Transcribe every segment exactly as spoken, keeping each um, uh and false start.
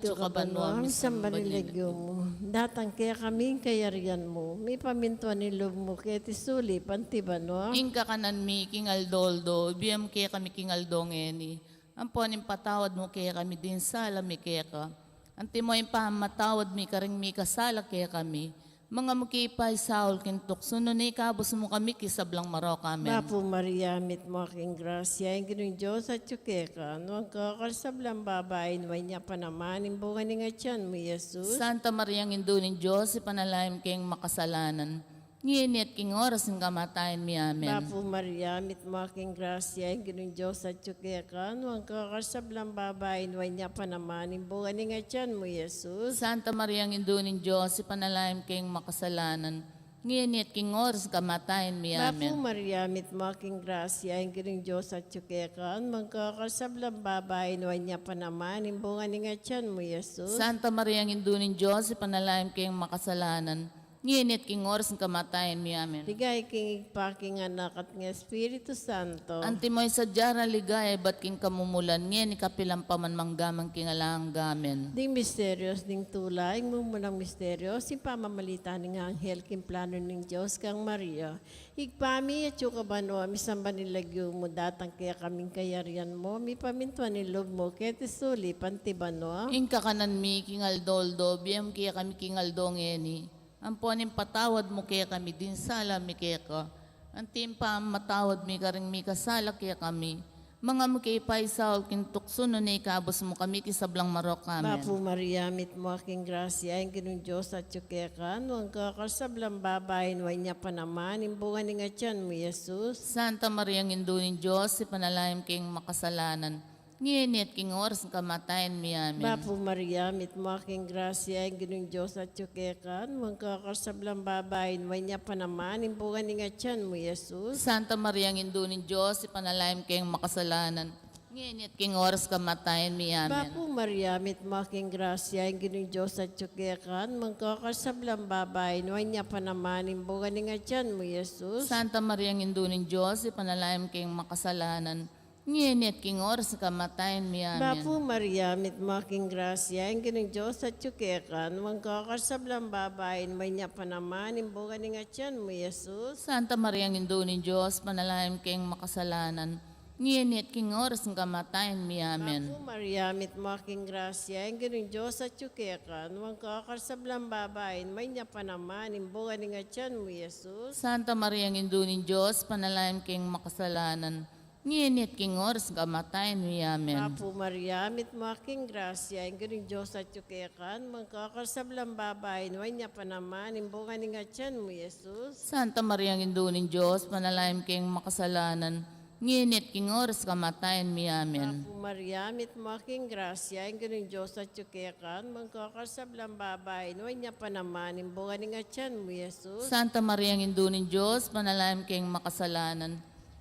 Atiu ka banua, misamban ing lagyu mu. Datang kekami ing kayarian mu, mipamintuan ing lub mu keti sulip anti banua. Ing kakanan mi king aldo-aldo ibie mu kekami king aldo ngeni. Ampon ipatawad mu kekami ding sala mi keka, antimo ing pamamatawad mi karing mikasala kekami. Manga mu ke paisaul king tuksu, nune ikabus mu kami king sablang marok. Amen. Bapu Maria, mitmu ka king grasya, ing Ginung Dios atiu keka, nuan ka karing sablang babai, nuan ya pa naman ing bunga ning atian mu, Jesus. Santa Maria, Indu ning Dios, ipanalangin mu keng makasalanan, ngeni at king oras ning kamatayan mi. Amen. Bapu Maria, mitmu ka king grasya, ing Ginung Dios atiu keka, nuan ka karing sablang babai, nuan ya pa naman ing bunga ning atian mu, Jesus. Santa Maria, Indu ning Dios, ipanalangin mu keng makasalanan, ngeni at king oras ning kamatayan mi. Amen. Bapu Maria, mitmu ka king grasya, ing Ginung Dios atiu keka, nuan ka karing sablang babai, nuan ya pa naman ing bunga ning atian mu, Jesus. Santa Maria, Indu ning Dios, ipanalangin mu keng makasalanan, ngeni at king oras ning kamatayan mi. Amen. Ligaya king Ibpa, king Anak, at king Espiritu Santo. Antimo ing sadya rang ligaya ibat king kamumulan, ngeni kapilan pa man, mangga man king alang angga. Amen. Ding misterios ning tula. Ing mumunang misterio, ing pamamalita ning anghel king plano ning Dios kang Maria. Ibpa mi, atiu ka banua, misamban ing lagyu mu, datang kekami ing kayarian mu, mipamintuan ing lub mu keti sulip anti banua. Ing kakanan mi king aldo-aldo ibie mu kekami king aldo ngeni. Ampon ipatawad mu kekami ding sala mi keka, anti ing pamamatawad mi karing mikasala kekami. Manga mu ke paisaul king tuksu, nune ikabus mu kami king sablang marok. Amen. Bapu Maria, mitmu ka king grasya, ing Ginung Dios atiu keka, nuan ka karing sablang babai, nuan ya pa naman ing bunga ning atian mu, Jesus. Santa Maria, Indu ning Dios, ipanalangin mu keng makasalanan, ngeni at king oras ning kamatayan mi. Amen. Bapu Maria, mitmu ka king grasya, ing Ginung Dios atiu keka, nuan ka karing sablang babai, nuan ya pa naman ing bunga ning atian mu, Jesus. Santa Maria, Indu ning Dios, ipanalangin mu keng makasalanan, ngeni at king oras ning kamatayan mi. Amen. Bapu Maria, mitmu ka king grasya, ing Ginung Dios atiu keka, nuan ka karing sablang babai, nuan ya pa naman ing bunga ning atian mu, Jesus. Santa Maria, Indu ning Dios, ipanalangin mu keng makasalanan, ngeni at king oras ning kamatayan mi. Amen. Bapu Maria, mitmu ka king grasya, ing Ginung Dios atiu keka, nuan ka karing sablang babai, nuan ya pa naman ing bunga ning atian mu, Jesus. Santa Maria, Indu ning Dios, ipanalangin mu keng makasalanan, ngeni at king oras ning kamatayan mi. Amen. Bapu Maria, mitmu ka king grasya, ing Ginung Dios atiu keka, nuan ka karing sablang babai, nuan ya pa naman ing bunga ning atian mu, Jesus. Santa Maria, Indu ning Dios, ipanalangin mu keng makasalanan, ngeni at king oras ning kamatayan mi. Amen. Bapu Maria, mitmu ka king grasya, ing Ginung Dios atiu keka, nuan ka karing sablang babai, nuan ya pa naman ing bunga ning atian mu, Jesus. Santa Maria, Indu ning Dios, ipanalangin mu keng makasalanan, ngeni at king oras ning kamatayan mi. Amen. Bapu Maria, mitmu ka king grasya, ing Ginung Dios atiu keka, nuan ka karing sablang babai, nuan ya pa naman ing bunga ning atian mu, Jesus. Santa Maria, Indu ning Dios, ipanalangin mu keng makasalanan,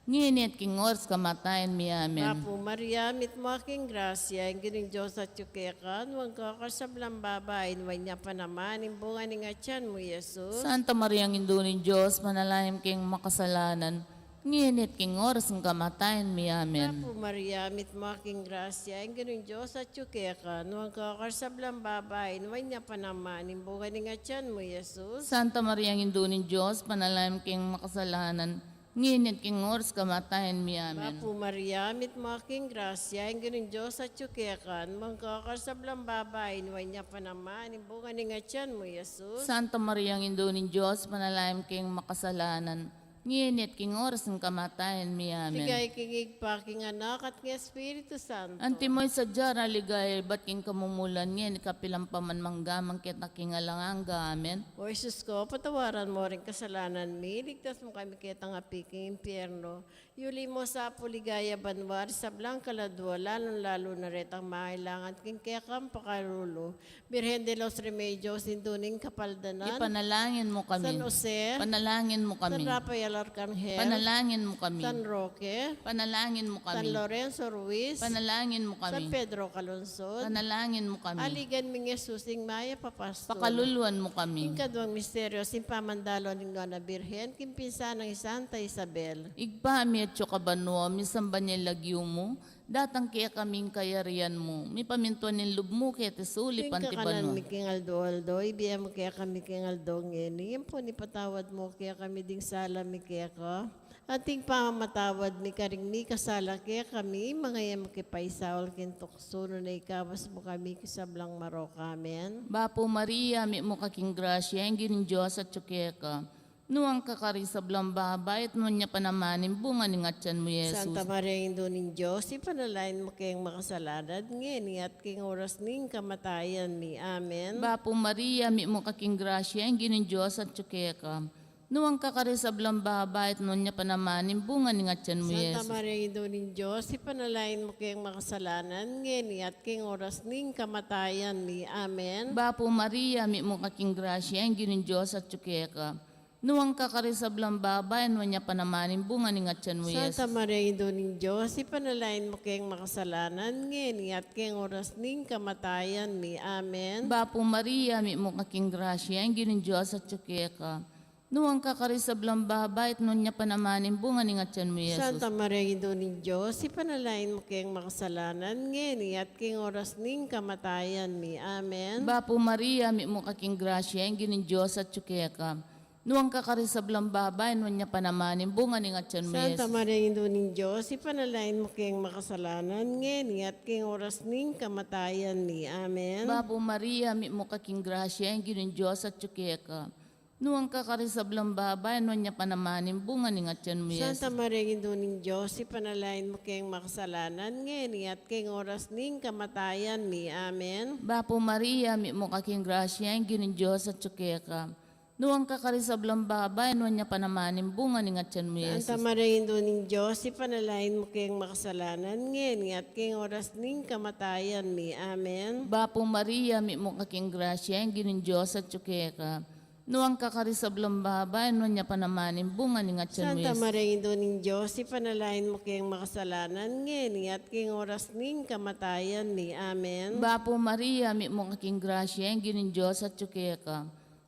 ngeni at king oras ning kamatayan mi. Amen. Bapu Maria, mitmu ka king grasya, ing Ginung Dios atiu keka, nuan ka karing sablang babai, nuan ya pa naman ing bunga ning atian mu, Jesus. Santa Maria, Indu ning Dios, ipanalangin mu keng makasalanan, ngeni at king oras ning kamatayan mi. Amen. Bapu Maria, mitmu ka king grasya, ing Ginung Dios atiu keka, nuan ka karing sablang babai, nuan ya pa naman ing bunga ning atian mu, Jesus. Santa Maria, Indu ning Dios, ipanalangin mu keng makasalanan, ngeni at king oras ning kamatayan mi. Amen. Bapu Maria, mitmu ka king grasya, ing Ginung Dios atiu keka, nuan ka karing sablang babai, nuan ya pa naman ing bunga ning atian mu, Jesus. Santa Maria, Indu ning Dios, ipanalangin mu keng makasalanan, ngeni at king oras ning kamatayan mi. Amen. Ligaya king Ibpa, king Anak, at king Espiritu Santo. Antimo ing sadya rang ligaya ibat king kamumulan, ngeni kapilan pa man, mangga man king alang angga. Amen. O Jesus ko, patawaran mu ring kasalanan mi, iligtas mu kami ketang api king impyerno. Yuli mu sa pu king ligaya banua ring sablang kaladua, lalung-lalu na retang mangailangan king kekang pakalulu. Birhen de los Remedios, Indu ning Kapaldanan. Ipanalangin mu kami. San Jose. Panalangin mu kami. San Rafael Arcangel. Panalangin mu kami. San Roque. Panalangin mu kami. San Lorenzo Ruiz. Panalangin mu kami. San Pedro Calungsod. Panalangin mu kami. Aligan ming Jesus, ing mayap a pastul. Pakaluluan mu kami. Ing kaduang misteryo, ing pamandalo ning Nuan a Birhen king pinsan nang Santa Isabel. Ibpa mi, atiu ka banua, misamban ya ing lagyu mu, Datang kekami ing kayarian mu, mipamintuan ing lub mu keti sulip anti banua. Ing kakanan mi king aldo-aldo ibie mu kekami king aldo ngeni, ampon ipatawad mu kekami ding sala mi keka, anti ing pamamatawad mi karing mikasala kekami, manga e mu ke paisaul king tuksu, nune ikabus mu kami king sablang marok. Amen. Bapu Maria, mitmu ka king grasya, ing Ginung Dios atyu keka. Nuan ka karing sablang babai, at nuan ya pa naman ing bunga ning atyan mu, Jesus. Santa Maria, Indu ning Dios, ipanalangin mu keng makasalanan, ngeni at king oras ning kamatayan mi. Amen. Bapu Maria, mitmu ka king grasya, ing Ginung Dios atyu keka. Nuan ka karing sablang babai, at nuan ya pa naman ing bunga ning atyan mu, Santa Jesus. Maria, Indu ning Dios, ipanalangin mu keng makasalanan, ngeni at king oras ning kamatayan mi. Amen. Bapu Maria, mitmu ka king grasya, ing Ginung Dios atyu keka. Nuan ka karing sablang babai, nuan ya pa naman ing bunga ning atyan mu, Santa Jesus. Maria, Indu ning Dios, ipanalangin mu keng makasalanan, ngeni at king oras ning kamatayan mi. Amen. Bapu Maria, mitmu ka king grasya, ing Ginung Dios atyu keka. Nuan ka karing sablang babai, at nuan ya pa naman ing bunga ning atyan mu, Jesus. Santa Maria, Indu ning Dios, ipanalangin mu keng makasalanan, ngeni at king oras ning kamatayan mi. Amen. Bapu Maria, mitmu ka king grasya, ing Ginung Dios atyu keka. Nuan ka karing sablang babai, nuan ya pa naman ing bunga ning atyan mu, Santa Jesus. Maria, Indu ning Dios, ipanalangin mu keng makasalanan, ngeni at king oras ning kamatayan mi. Amen. Bapu Maria, mitmu ka king grasya, ing Ginung Dios atyu keka. Nuan ka karing sablang babai, nuan ya pa naman ing bunga ning atyan mu, Santa Jesus. Maria, Indu ning Dios, ipanalangin mu keng makasalanan, ngeni at king oras ning kamatayan mi. Amen. Bapu Maria, mitmu ka king grasya, ing Ginung Dios atyu keka. Nuan ka karing sablang babai, nuan ya pa naman ing bunga ning atyan mu, Santa Jesus. Maria, Indu ning Dios, ipanalangin mu keng makasalanan, ngeni at king oras ning kamatayan mi. Amen. Bapu Maria, mitmu ka king grasya, ing Ginung Dios atyu keka. Nuan ka karing sablang babai, nuan ya pa naman ing bunga ning atyan mu, Santa Jesus. Maria, Indu ning Dios, ipanalangin mu keng makasalanan, ngeni at king oras ning kamatayan mi. Amen. Bapu Maria, mitmu ka king grasya, ing Ginung Dios atyu keka.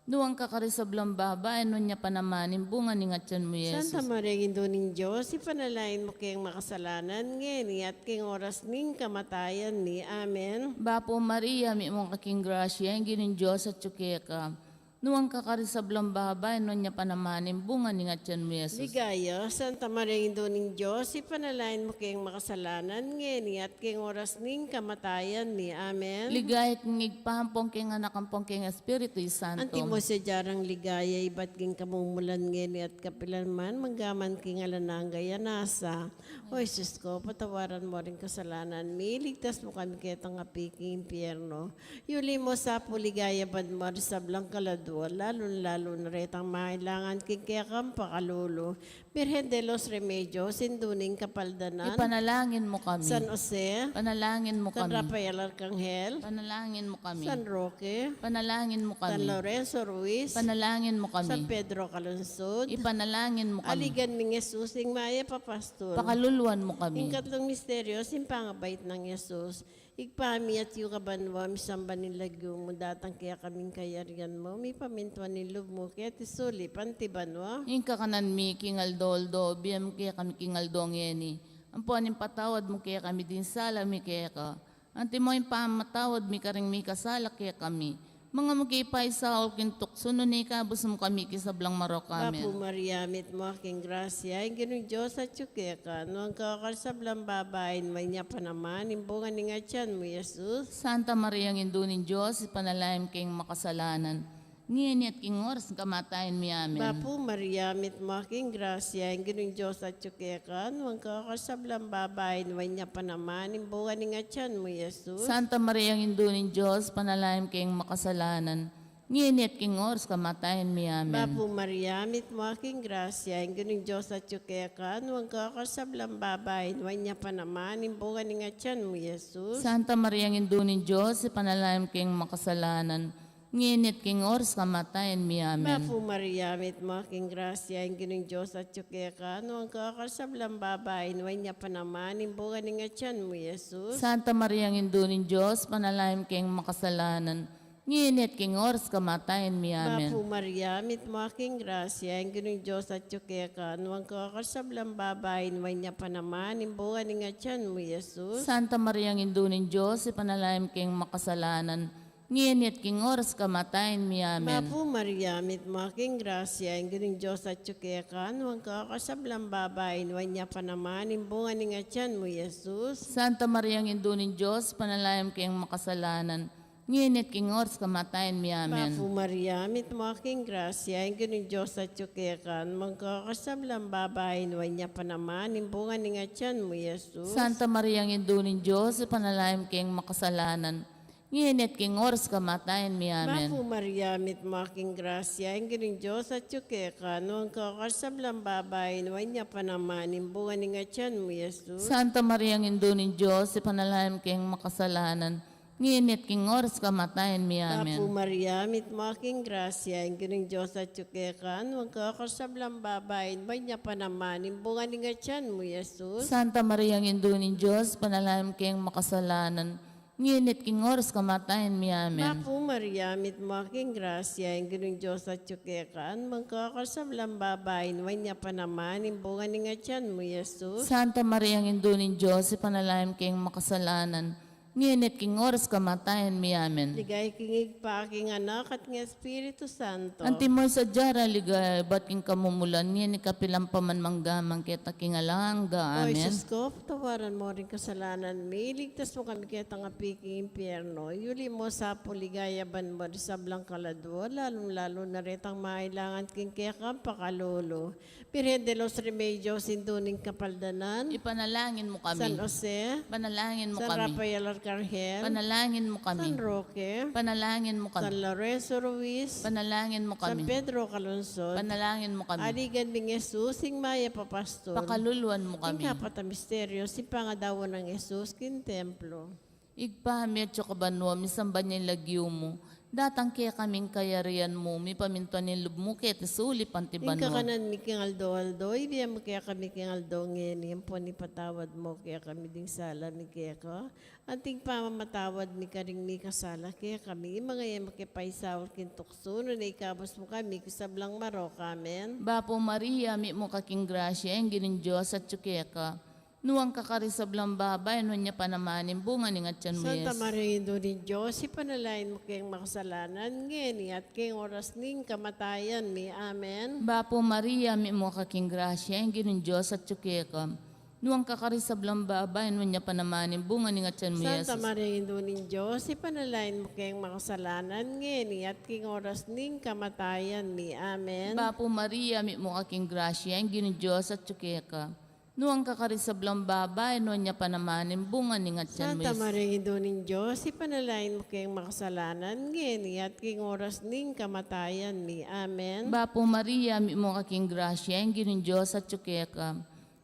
Nuan ka karing sablang babai, nuan ya pa naman ing bunga ning atyan mu, Jesus. Santa Maria, Indu ning Dios, ipanalangin mu keng makasalanan, ngeni at king oras ning kamatayan mi. Amen. Bapu Maria, mitmu ka king grasya, ing Ginung Dios atyu keka. Nuan ka karing sablang babai, nuan ya pa naman ing bunga ning atyan mu, Jesus. Ligaya, Santa Maria, Indu ning Dios, ipanalangin mu keng makasalanan, ngeni at king oras ning kamatayan mi. Amen. Ligaya king Ibpa, ampon keng Anak, ampon keng Espiritu Santo. Antimo sadya rang ligaya, ibat king kamumulan, ngeni at kapilan man, manggaman king alang angga. Nasa, O Jesus ko, patawaran mu ring kasalanan mi, iligtas mu kami ketang api king impyerno. Yuli mu sa pu king ligaya ban mu ring sablang kaladua, lalung-lalu na retang mangailangan king kekang pakalulu. Birhen de los Remedios, Indu ning Kapaldanan. Ipanalangin mu kami. San Jose. Panalangin mu kami. San Rafael Arcangel. Panalangin mu kami. San Roque. Panalangin mu kami. San Lorenzo Ruiz. Panalangin mu kami. San Pedro Calungsod. Ipanalangin mu kami. Aligan ming Jesus, ing mayap a pastul. Pakaluluan mu kami. Ing katlung misteryo, ing pangabait nang Jesus. Ibpa mi, atyu ka banua, misamban ing lagyu mu, datang kekami ing kayarian mu, mipamintuan ing lub mu keti sulip anti banua. Ing kakanan mi king aldo-aldo ibie mu kekami king aldo ngeni. Ampon ipatawad mu kekami ding sala mi keka, antimo ing pamamatawad mi karing mikasala kekami. Manga e mu ke paisaul king tuksu, nune ikabus mu kami king sablang marok. Amen. Bapu Maria, mitmu ka king grasya, ing Ginung Dios atyu keka, nuan ka karing sablang babai, nuan ya pa naman ing bunga ning atyan mu, Jesus. Santa Maria, Indu ning Dios, ipanalangin mu keng makasalanan, ngeni at king oras ning kamatayan mi. Amen. Bapu Maria, mitmu ka king grasya, ing Ginung Dios atyu keka, nuan ka karing sablang babai, nuan ya pa naman ing bunga ning atyan mu, Jesus. Santa Maria, Indu ning Dios, ipanalangin mu keng makasalanan, ngeni at king oras kamatayan mi. Amen. Bapu Maria, mitmu ka king grasya, ing Ginung Dios atyu keka, nuan ka karing sablang babai, nuan ya pa naman ing bunga ning atyan mu, Jesus. Santa Maria, Indu ning Dios, ipanalangin mu keng makasalanan, ngeni at king oras kamatayan mi. Amen. Bapu Maria, mitmu ka king grasya, ing Ginung Dios atyu keka, nuan ka karing sablang babai, nuan ya pa naman ing bunga ning atyan mu, Jesus. Santa Maria, Indu ning Dios, ipanalangin mu keng makasalanan, ngeni at king oras kamatayan mi. Amen. Bapu Maria, mitmu ka king grasya, ing Ginung Dios atyu keka, nuan ka karing sablang babai, nuan ya pa naman ing bunga ning atyan mu, Jesus. Santa Maria, Indu ning Dios, ipanalangin mu keng makasalanan, ngeni at king oras kamatayan mi. Amen. Bapu Maria, mitmu ka king grasya, ing Ginung Dios atyu keka, nuan ka karing sablang babai, nuan ya pa naman ing bunga ning atyan mu, Jesus. Santa Maria, Indu ning Dios, ipanalangin mu keng makasalanan, ngeni at king oras kamatayan mi. Amen. Bapu Maria, mitmu ka king grasya, ing Ginung Dios atyu keka, nuan ka karing sablang babai, nuan ya pa naman ing bunga ning atyan mu, Jesus. Santa Maria, Indu ning Dios, ipanalangin mu keng makasalanan, ngeni at king oras kamatayan mi. Amen. Bapu Maria, mitmu ka king grasya, ing Ginung Dios atyu keka, nuan ka karing sablang babai, nuan ya pa naman ing bunga ning atyan mu, Jesus. Santa Maria, Indu ning Dios, ipanalangin mu keng makasalanan, ngeni at king oras kamatayan mi. Amen. Bapu Maria, mitmu ka king grasya, ing Ginung Dios atyu keka, nuan ka karing sablang babai, nuan ya pa naman ing bunga ning atyan mu, Jesus. Santa Maria, Indu ning Dios, ipanalangin mu keng makasalanan, ngeni at king oras kamatayan mi. Amen. Bapu Maria, mitmu ka king grasya, ing Ginung Dios atyu keka, nuan ka karing sablang babai, nuan ya pa naman ing bunga ning atyan mu, Jesus. Santa Maria, Indu ning Dios, ipanalangin mu keng makasalanan, ngeni at king oras kamatayan mi. Amen. Ligaya king Ibpa, king Anak, at king Espiritu Santo. Antimo ing sadya ra king ligaya ibat king kamumulan, ngeni kapilan pa man, mangga man king angga. Amen. O Jesus ko, patawaran mu ring kasalanan mi, iligtas mu kami keta api king impyerno, yuli mu sa pu king ligaya banua ring sablang kaladua, lalung-lalu na retang mangailangan king kekang pakalulu. Birhen de los Remedios, Indu ning Kapaldanan. Ipanalangin mu kami. San Jose. Panalangin mu kami. San Rafael Arcangel. Panalangin mu kami. San Roque. Panalangin mu kami. San Lorenzo Ruiz. Panalangin mu kami. San Pedro Calungsod. Panalangin mu kami. Aligan ming Jesus, ing mayap a pastul. Pakaluluan mu kami. Ing kapat a misteryo, ing pangadawan nang Jesus king templo. Ibpa mi atsu ka banua, misamban ya ing lagyu mu. Datang kekami ing kayarian mu, mipamintuan ing lub mu keti sulip anti banua. Ing kakanan mi king aldo-aldo, ibie mu kekami king aldo ngeni, ampon ipatawad mu kekami ding sala mi keka, anti ing pamamatawad mi karing mikasala kekami. Ibie mu kami paisaul king tuksu, nune ikabus mu kami king sablang marok. Amen. Bapu Maria, mitmu ka king grasya, ing Ginung Dios atsu keka. Nuan ka karing sablang babai, nuan ya pa naman ing bunga ning atyan mu, Jesus. Santa Maria, Indu ning Dios, ipanalangin mu keng makasalanan, ngeni at king oras ning kamatayan mi. Amen. Bapu Maria, mitmu ka king grasya, ing Ginung Dios atsu keka. Nuan ka karing sablang babai, nuan ya pa naman ing bunga ning atyan mu, Jesus. Santa Maria, Indu ning Dios, ipanalangin mu keng makasalanan, ngeni at king oras ning kamatayan mi. Amen. Bapu Maria, mitmu ka king grasya, ing Ginung Dios atsu keka. Nuan ka karing sablang babai, nuan ya pa naman ing bunga ning atyan mu, Jesus. Santa Maria, Indu ning Dios, ipanalangin mu keng makasalanan, ngeni at king oras ning kamatayan mi. Amen. Bapu Maria, mitmu ka king grasya, ing Ginung Dios atsu keka.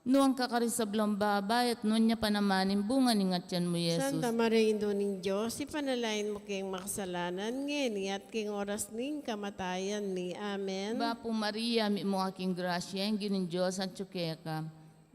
Nuan ka karing sablang babai, at nuan ya pa naman ing bunga ning atyan mu, Jesus. Santa Maria, Indu ning Dios, ipanalangin mu keng makasalanan, ngeni at king oras ning kamatayan mi. Amen. Bapu Maria, mitmu ka king grasya, ing Ginung Dios atsu keka.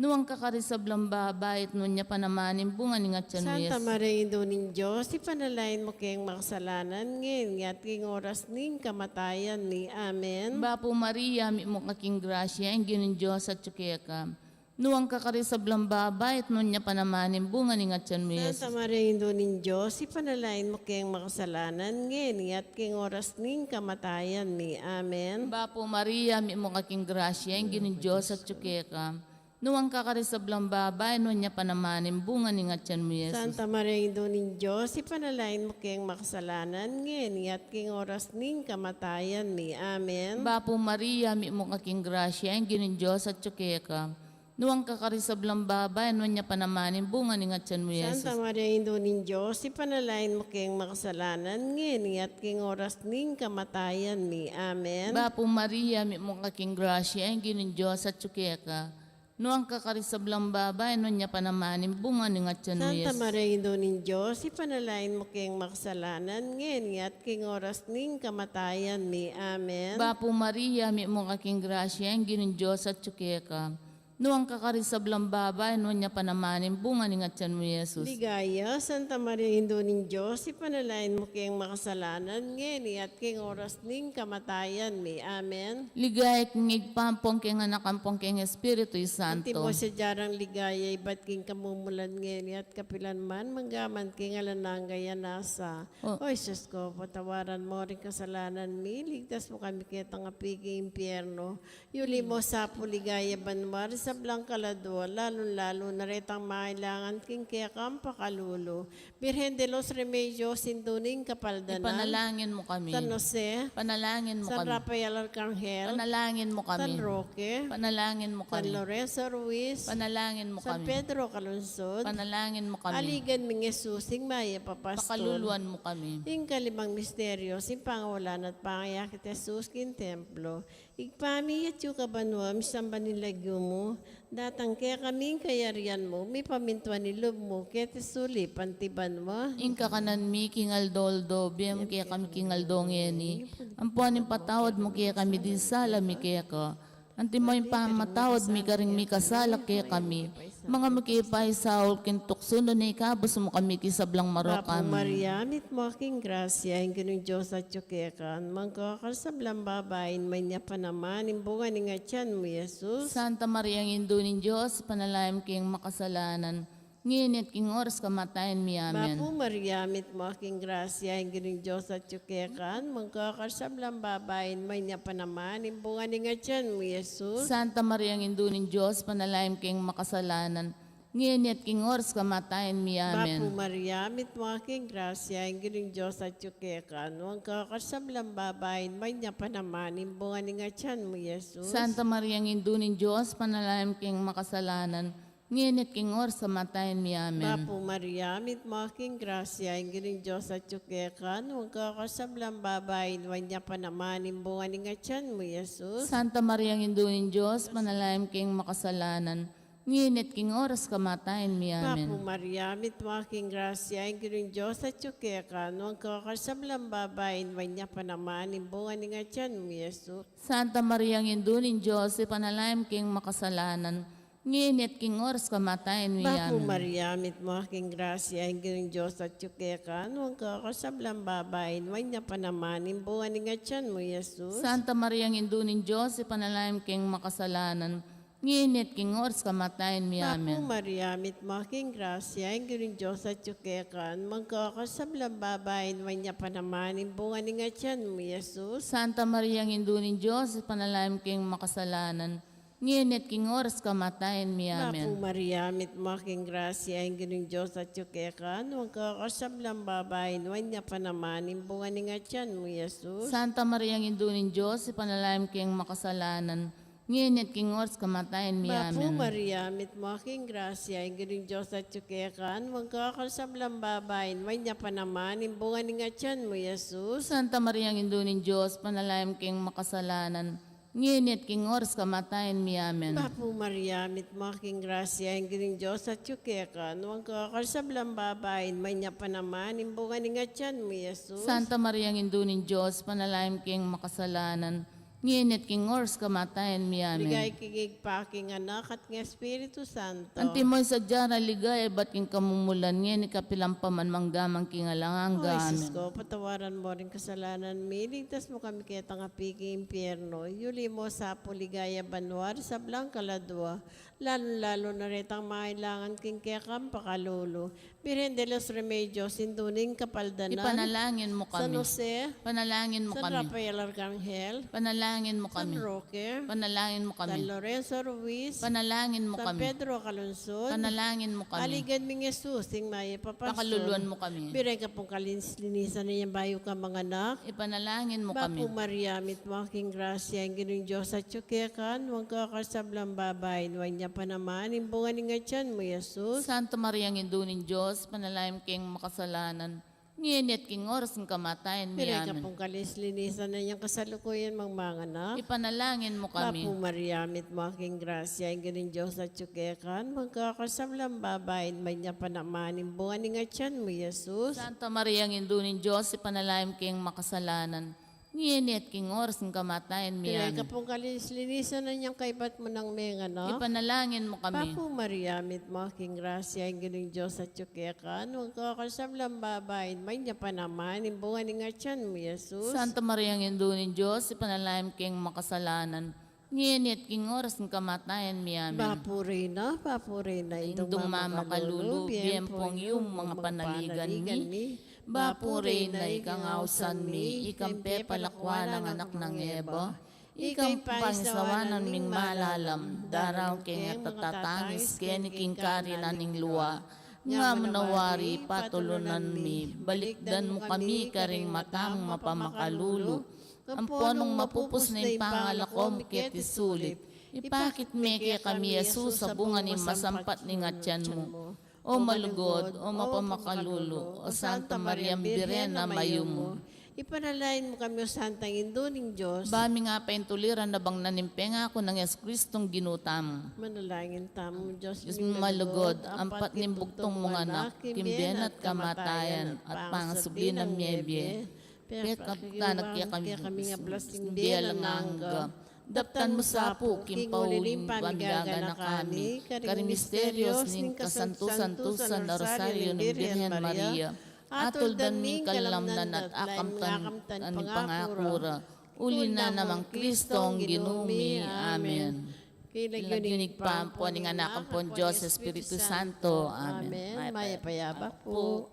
Nuan ka karing sablang babai, at nuan ya pa naman ing bunga ning atyan mu, Jesus. Santa Maria, Indu ning Dios, ipanalangin mu keng makasalanan, ngeni at king oras ning kamatayan mi. Amen. Bapu Maria, mitmu ka king grasya, ing Ginung Dios atsu keka. Nuan ka karing sablang babai, at nuan ya pa naman ing bunga ning atyan mu, Jesus. Santa Maria, Indu ning Dios, ipanalangin mu keng makasalanan, ngeni at king oras ning kamatayan mi. Amen. Bapu Maria, mitmu ka king grasya, ing Ginung Dios atsu keka. Nuan ka karing sablang babai, nuan ya pa naman ing bunga ning atyan mu, Jesus. Santa Maria, Indu ning Dios, ipanalangin mu keng makasalanan, ngeni at king oras ning kamatayan mi. Amen. Bapu Maria, mitmu ka king grasya, ing Ginung Dios atsu keka. Nuan ka karing sablang babai, nuan ya pa naman ing bunga ning atyan mu, Jesus. Santa Maria, Indu ning Dios, ipanalangin mu keng makasalanan, ngeni at king oras ning kamatayan mi. Amen. Bapu Maria, mitmu ka king grasya, ing Ginung Dios atsu keka. Nuan ka karing sablang babai, nuan ya pa naman ing bunga ning atyan mu, Jesus. Santa Maria, Indu ning Dios, ipanalangin mu keng makasalanan, ngeni at king oras ning kamatayan mi. Amen. Bapu Maria, mitmu ka king grasya, ing Ginung Dios atsu keka. Nuan ka karing sablang babai, nuan ya pa naman ing bunga ning atian mu, Jesus. Ligaya, Santa Maria, Indu ning Dios, ipanalangin mu keng makasalanan, ngeni at king oras ning kamatayan mi. Amen. Ligaya king Ibpa, ampon king Anak, ampon king Espiritu Santo. Antimo sadya rang ligaya ibat king kamumulan, ngeni at kapilan man, manggaman king alang angga. Nasa. O. O Jesus ko, patawaran mu ring kasalanan mi, ligtas mu kami ketang api king impyerno. Yuli mu sa pu ligaya banua ring sablang kaladua, lalung-lalu na retang mangailangan king kekang pakalulu. Birhen de los Remedios, Indu ning Kapaldanan. Ipanalangin mu kami. San Jose. Panalangin mu kami. San Rafael Arcangel. Panalangin mu kami. San Roque. Panalangin mu kami. San Lorenzo Ruiz. Panalangin mu kami. San Pedro Calungsod. Panalangin mu kami. Aligan ming Jesus, ing mayap a pastul. Pakaluluan mu kami. Ing kalimang misteryo, ing pangawalan at pangayakit Jesus king templo. Ibpa mi, atiu ka banua, misamban ing lagyu mu, datang kekami ing kayarian mu, mipamintuan ing lub mu keti sulip anti banua. Ing kakanan mi king aldo-aldo, ibie mu kekami king aldo ngeni, ampon ipatawad mu kekami ding sala mi keka, antimo ing pamamatawad mi karing mikasala kekami. Manga mu ke paisaul king tuksu, nune ikabus mu kami king sablang marok. Amen. Bapu Maria, mitmu ka king grasya, ing Ginung Dios atiu keka, nuan ka karing sablang babai, nuan ya pa naman ing bunga ning atian mu, Jesus. Santa Maria, Indu ning Dios, ipanalangin mu keng makasalanan, ngeni at king oras kamatayan mi. Amen. Bapu Maria, mitmu ka king grasya, ing Ginung Dios atiu keka, nuan ka karing sablang babai, nuan ya pa naman ing bunga ning atian mu, Jesus. Santa Maria, Indu ning Dios, ipanalangin mu keng makasalanan, ngeni at king oras kamatayan mi. Amen. Bapu Maria, mitmu ka king grasya, ing Ginung Dios atiu keka, nuan ka karing sablang babai, nuan ya pa naman ing bunga ning atian mu, Jesus. Santa Maria, Indu ning Dios, ipanalangin mu keng makasalanan, ngeni at king oras kamatayan mi. Amen. Bapu Maria, mitmu ka king grasya, ing Ginung Dios atiu keka, nuan ka karing sablang babai, nuan ya pa naman ing bunga ning atian mu, Jesus. Santa Maria, Indu ning Dios, ipanalangin mu keng makasalanan, ngeni at king oras kamatayan mi. Amen. Bapu Maria, mitmu ka king grasya, ing Ginung Dios atiu keka, nuan ka karing sablang babai, nuan ya pa naman ing bunga ning atian mu, Jesus. Santa Maria, Indu ning Dios, ipanalangin mu keng makasalanan, ngeni at king oras kamatayan mi. Bapu Maria, mitmu ka king grasya, ing Ginung Dios atiu keka, nuan ka karing sablang babai, nuan ya pa naman ing bunga ning atian mu, Jesus. Santa Maria, Indu ning Dios, ipanalangin mu keng makasalanan, ngeni at king oras kamatayan mi. Amen. Bapu Maria, mitmu ka king grasya, ing Ginung Dios atiu keka, nuan ka karing sablang babai, nuan ya pa naman ing bunga ning atian mu, Jesus. Santa Maria, Indu ning Dios, ipanalangin mu keng makasalanan, ngeni at king oras kamatayan mi. Amen. Bapu Maria, mitmu ka king grasya, ing Ginung Dios atiu keka, nuan ka karing sablang babai, nuan ya pa naman ing bunga ning atian mu, Jesus. Santa Maria, Indu ning Dios, ipanalangin mu keng makasalanan, ngeni at king oras kamatayan mi. Amen. Bapu Maria, mitmu ka king grasya, ing Ginung Dios atiu keka, nuan ka karing sablang babai, nuan ya pa naman ing bunga ning atian mu, Jesus. Santa Maria, Indu ning Dios, ipanalangin mu keng makasalanan, ngeni at king oras kamatayan mi. Amen. Bapu Maria, mitmu ka king grasya, ing Ginung Dios atiu keka, nuan ka karing sablang babai, nuan ya pa naman ing bunga ning atian mu, Jesus. Santa Maria, Indu ning Dios, ipanalangin mu keng makasalanan, ngeni at king oras kamatayan mi. Amen. Ligaya king Ibpa, king Anak, at king Espiritu Santo. Antimo ing sadya rang ligaya ibat king kamumulan, ngeni kapilan pa man, manggaman king alang angga. Amen. O Jesus ko, patawaran mu ring kasalanan mi, ligtas mu kami ketang api king impyerno, yuli mu sa pu ligaya banua ring sablang kaladua, lalung-lalu na retang mangailangan king kekang pakalulu. Birhen de los Remedios, Indu ning Kapaldanan. Ipanalangin mu kami. San Jose. Panalangin mu kami. San Rafael Arcangel. Panalangin mu kami. San Roque. Panalangin mu kami. San Lorenzo Ruiz. Panalangin mu kami. San Pedro Calungsod. Panalangin mu kami. Aligan ming Jesus, ing mayap a pastul. Pakaluluan mu kami. Birhen ka pung kalinis-linisan inyang bayu kang manganak. Ipanalangin mu kami. Bapu Maria, mitmu ka king grasya, ing Ginung Dios atiu keka, nuan ka karing sablang babai, nuan ya pa naman ing bunga ning atian mu, Jesus. Santa Maria, Indu ning Dios, ipanalangin mu keng makasalanan, ngeni at king oras ning kamatayan mi. Amen. Birhen ka pung kalinis-linisan inyang kasalukuyan mang manganak. Ipanalangin mu kami. Bapu Maria, mitmu ka king grasya, ing Ginung Dios atiu keka, nuan ka karing sablang babai, nuan ya pa naman ing bunga ning atian mu, Jesus. Santa Maria, Indu ning Dios, ipanalangin mu keng makasalanan, ngeni at king oras ning kamatayan mi. Amen. Ika pung kalinis-linisan na niang kaybat mu nang menga, no? Ipanalangin mu kami. Bapu Maria, mitmu ka king grasya, ing Ginung Dios atyu keka, nuan ka karing sablang babai, at nuan ya pa naman ing bunga ning atian mu, Jesus. Santa Maria, Indu ning Dios, ipanalangin mu keng makasalanan, ngeni at king oras ning kamatayan mi. Amen. Bapu Reyna, Bapu Reyna, Indung mamakalulu, bie mu pung yumu ing panaligan mi. Bapu Reyna, ikang ausan mi, ikang pepalakwan nang anak nang Eva, ikang pangisawanan ming malalam, daraun keng e tatatangis keni king karinan ning lua. Nga mu na wari, patulunan mi, balikdan mu kami karing mata mung mapamakalulu, ampon nung mapupus na ing pangalako mu keti sulip, ipakit me kekami i Jesus a bunga ning masampat ning atian mu. O malugud, o mapamakalulu, o Santa Maria, Birhen a mayumu, ipanalangin mu kami, o Santang Indu ning Dios. Ba ming apaintuliran a bangnan ing pengaku nang Jesucristong Ginu tamu. Manalangin tamu, Dios ming malugud, ampat ning bugtung mung Anak, king bie na at kamatayan, at pangasubli nang mie bie, pekaptan na kekami, kekami ing ablas ning bie alang angga. Daptan mu sa pu king pauling pamigaganaka mi karing misterios ning kasantu-santusan a Rosario ning Birhen Maria, atuldan mi ing kalamnan at akamtan ning pangaku ra, uli na nang Kristong Ginu mi. Amen. King lagyu ning Ibpa, ampon ning Anak, ampon Dios Espiritu Santo. Amen. Mayap a yabak pu.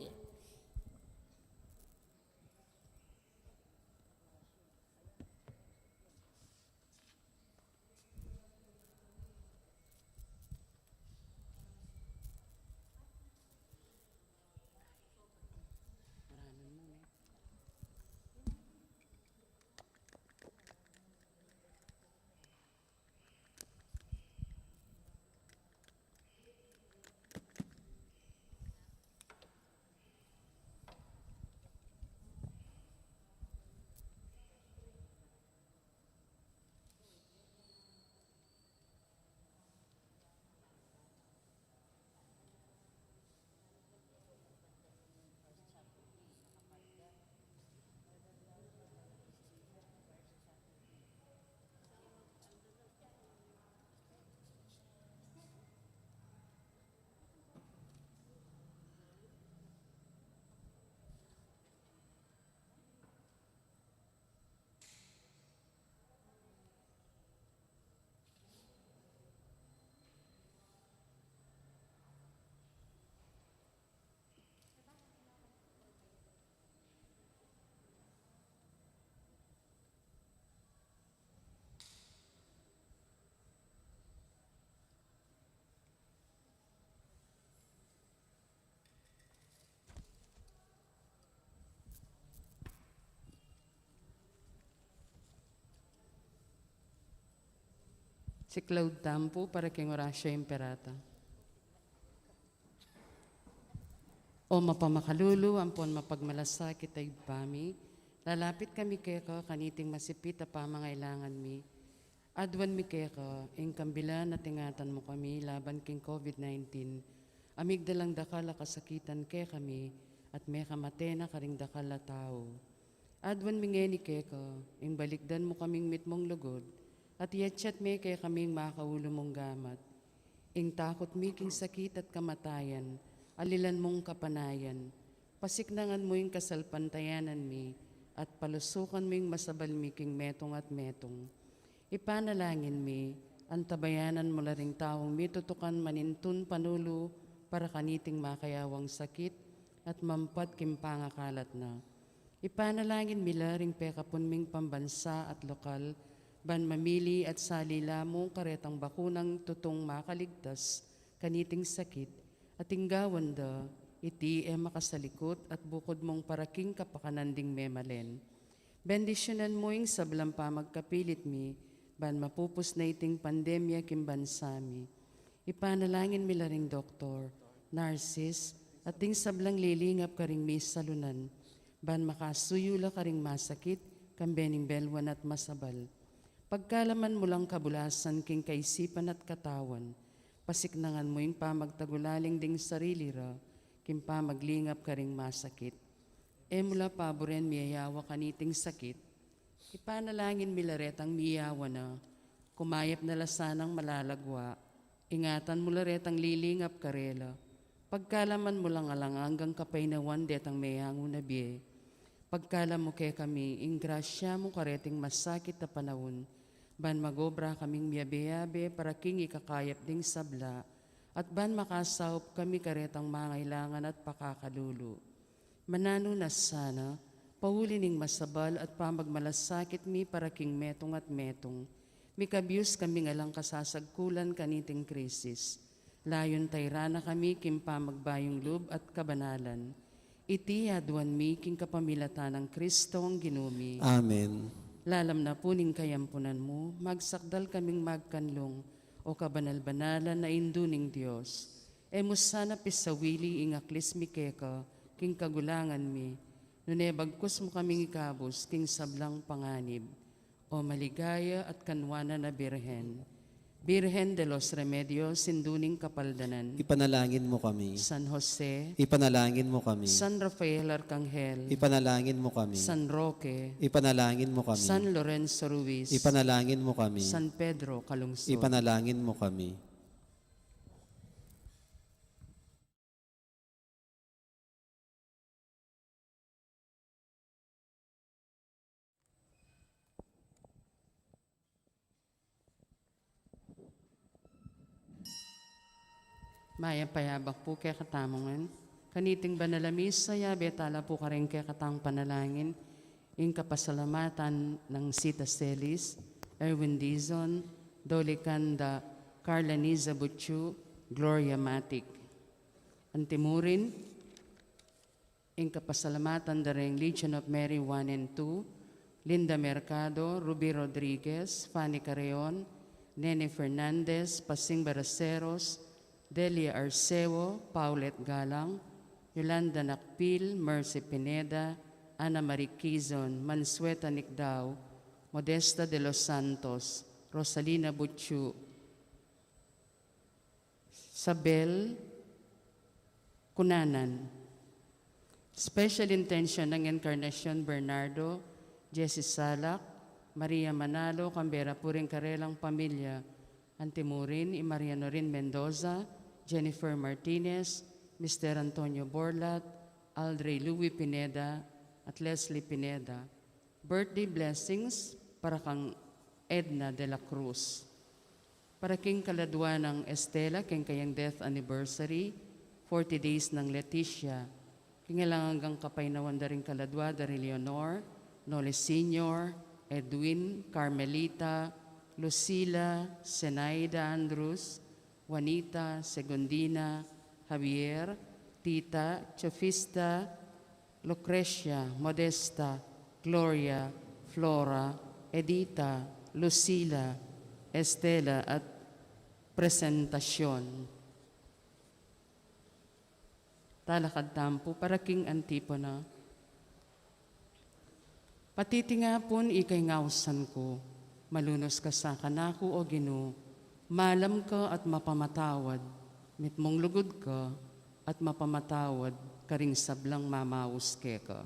Siklaud tamu pu para king Oratio Imperata. O mapamakalulu ampon mapagmalasakit a Ibpa mi, lalapit kami keka kaniting masipit a pamangailangan mi. Aduan mi keka ing kambilan at ingatan mu kami laban king COVID nineteen, a migdalang dakal a kasakitan kekami, at mekamate na karing dakal a tau. Aduan mi ngeni keka ing balikdan mu kaming mitmung lugud, at iatsat me kekami ing makaulu mung gamat. Ing takut mi king sakit at kamatayan, alilan mung kapanayan, pasiknangan mu ing kasalpantayanan mi, at palusukan mu ing masabal mi king metung at metung. Ipanalangin mi, antabayanan mu la ring taung mitutukan manintun panulu para kaniting makayawang sakit, at mampat king pangakalat na. Ipanalangin mi la ring pekapun ming pambansa at lokal, ban mamili at sali la mu karetang bakunang tutung makaligtas kaniting sakit, at ing gawan da, iti e makasalikut at bukud mung para king kapakanan ding memalen. Bendisyunan mu ing sablang pamagkapilit mi, ban mapupus na iting pandemya king bansa mi. Ipanalangin mi la ring doktor, narsis, at ding sablang lilingap karing misalunan, ban makasuyu la karing masakit, kambe ning belwan at masabal. Pagkalaman mu lang kabulasan king kaisipan at katawan, pasiknangan mu ing pamagtagulaling ding sarili ra, king pamaglingap karing masakit. E mu la paburen miyayawa kaniting sakit, Ipanalangin mi la retang miyawan na, kumayap na la sanang malalagwa, ingatan mu la retang lilingap karela, pagkalaman mu lang alang anggang kapaynawan detang meyangu na bie. Pagkalam mu kekami ing grasya mu kareting masakit a panaun, ban magobra kaming miyabe-yabe para king ikakayap ding sabla, at ban makasaup kami karetang mangailangan at pakakalulu. Mananu na sana, pauli ning masabal at pamagmalasakit mi para king metung at metung, mikabyus kaming alang kasasagkulan kaniting krisis. Layun tayran na kami king pamagbayung lub at kabanalan. Iti aduan mi king kapamilatan nang Kristong Ginu mi. Amen. Lalam na pu ning kayampunan mu, magsakdal kaming magkanlung, o kabanal-banalan a Indu ning Dios. E mu sana pisawili ing aklis mi keka king kagulangan mi, nune bagkus mu kaming ikabus king sablang panganib. O maligaya at kanwanan a Birhen, Birhen de los Remedios, Indu ning Kapaldanan. Ipanalangin mu kami. San Jose. Ipanalangin mu kami. San Rafael Arcangel. Ipanalangin mu kami. San Roque. Ipanalangin mu kami. San Lorenzo Ruiz. Ipanalangin mu kami. San Pedro Calungsod. Ipanalangin mu kami. Mayap a yabak pu kekatamu ngan. Kaniting banal a misa, yabe tala pu karing kekatang panalangin ing kapasalamatan nang Sita Celis, Erwin Dizon, Dolicanda, Carla Niza Butchu, Gloria Matic. Antimurin, ing kapasalamatan da ring Legion of Mary one and two, Linda Mercado, Ruby Rodriguez, Fanny Carreon, Nene Fernandez, Pasing Baraceros, Delia Arceo, Paulette Galang, Yolanda Nakpil, Mercy Pineda, Ana Marie Quizon, Mansueta Nicdao, Modesta de los Santos, Rosalina Butchu, Sabel Cunanan. Special intention nang Encarnacion Bernardo, Jessie Salak, Maria Manalo, Canberra pu ring karelang pamilya. Antimurin, i Maria Norin Mendoza, Jennifer Martinez, Mister Antonio Borlat, Aldrey Louis Pineda, at Leslie Pineda. Birthday blessings para kang Edna de la Cruz. Para king kaladwa nang Estela, king kayang death anniversary, forty days nang Leticia. King alang anggang kapaynawan da ring kaladwa da ri Leonor, Noli Senior, Edwin, Carmelita, Lucila, Zenaida Andrews, Juanita, Segundina, Javier, Tita, Chofista, Lucrecia, Modesta, Gloria, Flora, Edita, Lucila, Estela, at Presentacion. Talakad tamu pu para king Antipona. Patitinga pun ika'y ngausan ku, malunus ka sa kanaku, O Ginu, malam ka at mapamatawad, mitmung lugud ka at mapamatawad karing sablang mamaus keka.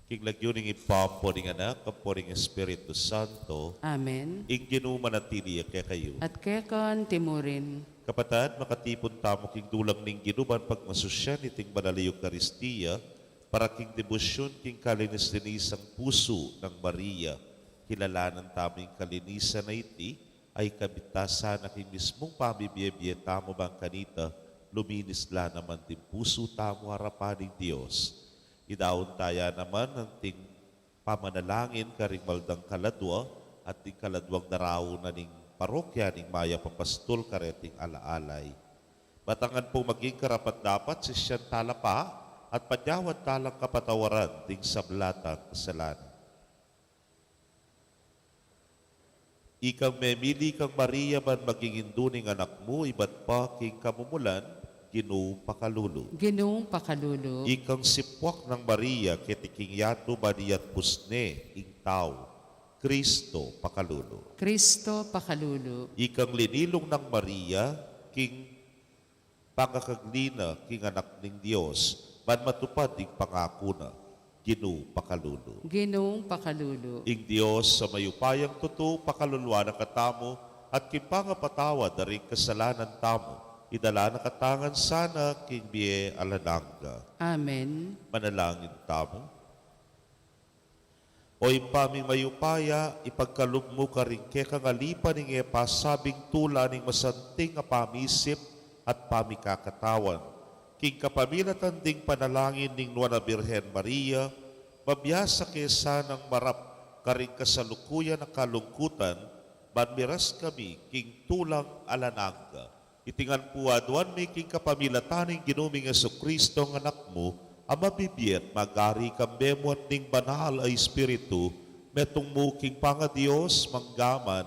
King lagyu ning Ibpa, ampo ning Anak, ampo ning Espiritu Santo. Amen. Ing Ginu manatili ya kekayu. At keka antimurin. Kapatad, makatipun tamu king dulang ning Ginu ban pagmasusyan iting banal a Eukaristia, para king debosyun king kalinis-linisang pusu nang Maria. Kilalanan tamu ing kalinisan a iti, ay kabit ta sana king mismung pamibie-bie tamu ban kanita, luminis la naman ding pusu tamu arapan ning Dios. Idaun taya naman anting pamanalangin karing maldang kaladwa, at ding kaladwang daraun na ning parokya ning Mayap a Pastul kareting ala-alay. Matangan pung maging karapat-dapat sisyan tala pa, at padyawad talang kapatawaran ding sabla tang kasalanan. Ikang memili kang Maria ban maging indu ning Anak mu, ibat pa king kamumulan, Ginu pakalulu. Ginu pakalulu. Ikang sipuak nang Maria keti king yatu ban iyatbus ne ing tau, Kristo pakalulu. Kristo pakalulu. Ikang linilung nang Maria king pangakagli na king Anak ning Dios, ban matupad ing pangaku na, Ginu, pakalulu. Ginu, pakalulu. Ing Dios a mayupayang tutu, pakaluluan na katamu, at king pangapatawad da ring kasalanan tamu, idala na katamu ngan sana king bie alang angga. Amen. Manalangin tamu. O Ibpa ming mayupaya, ipagkalub mu karing kekang alipan ing e pasabing tula ning masanting a pamisip at pamikakatawan. King kapamilatan ding panalangin ning Nuan a Birhen Maria, mabiasa ke sanang marap karing kasalukuyan a kalungkutan, ban miras kami king tulang alang angga. Iti ngan pu aduan mi king kapamilatan ning Ginu ming Jesucristo a Anak mu, a mabibie at magari kambe mu at ning Banal a Espiritu, metung mu king pangaDios, mangga man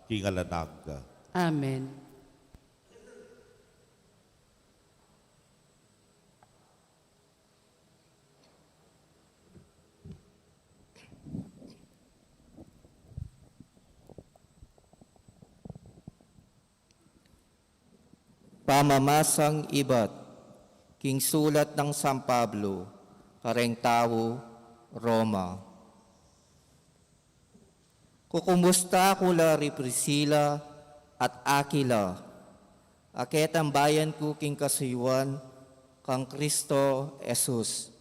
king alang angga. Amen. Pamamasang ibat king sulat nang San Pablo kareng tau Roma. Kukumusta ku la ri Priscila at Aquila, a ketambayan ku king kasuyuan kang Kristo Jesus.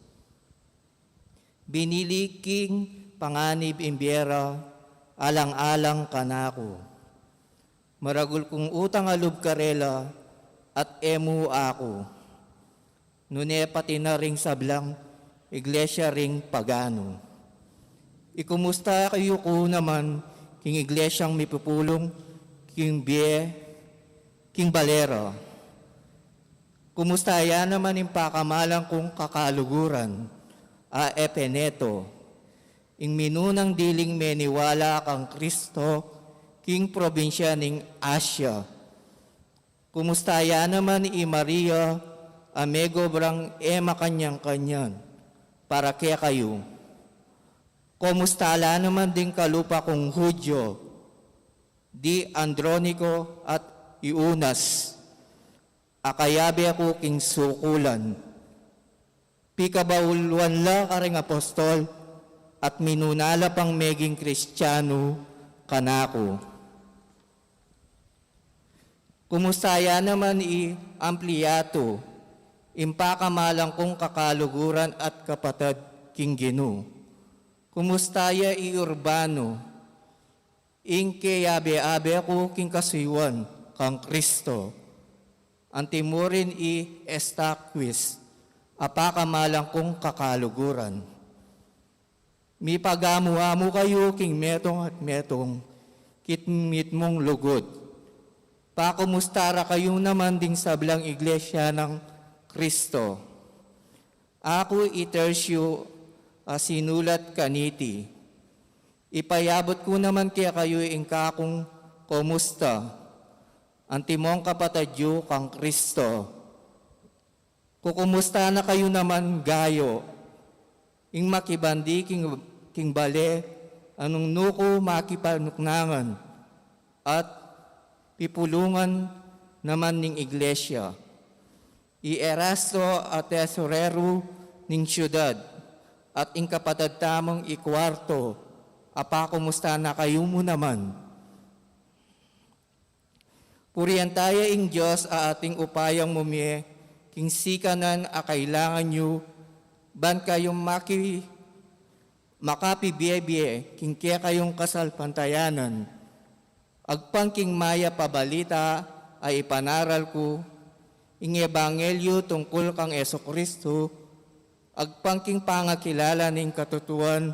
Binili king panganib ing bie ra alang-alang kanaku. Maragul kung utang a lub karela at e mu aku, nune pati na ring sablang iglesia ring paganu. Ikumusta yu ku naman king iglesiang mipupulung king bie, king bale ra. Kumusta ya naman ing pakamalan kung kakaluguran, a Epeneto, ing minunang diling meniwala kang Kristo king probinsya ning Asia? Kumusta ya naman i Maria, a megobrang e makanyan-kanyan para kekayu? Kumusta la naman ding kalupa kung Hudyo, di Androniko at i Unas, a kayabe ku king sukulan? Pikabauluan la karing apostol at minuna la pang meging Kristiano kanaku. Kumusta ya naman i Ampliato, ing pakamalan kung kakaluguran at kapatad king Ginu? Kumusta ya i Urbano, ing keyabe-abe ku king kasuyuan kang Kristo? Anti mu rin i Estaquis, a pakamalan kung kakaluguran. Mipagamu-amu kayu king metung at metung, king mitmung lugud. Pakumusta ra kayu naman ding sablang iglesia nang Kristo. Aku i Tercio, a sinulat kaniti. Ipayabut ku naman kekayu ing kakung kumusta, antimong kapatad yu kang Kristo. Kukumusta na kayu naman Gayo, ing makibandi king, king bale, a nung nu ku makipanuknangan at pipulungan naman ning iglesia. I Erasto a tesoreru ning siudad, at ing kapatad tamung i Kuarto, a pakumusta na kayu mu naman. Purian taya ing Dios a ating upayang mumie king sikanan a kailangan yu, ban kayu maki-, makapibie-bie king kekayung kasalpantayanan. Agpang king mayap a balita a ipanaral ku, ing ebanghelyo tungkul kang Jesucristo, agpang king pangakilala ning katutuan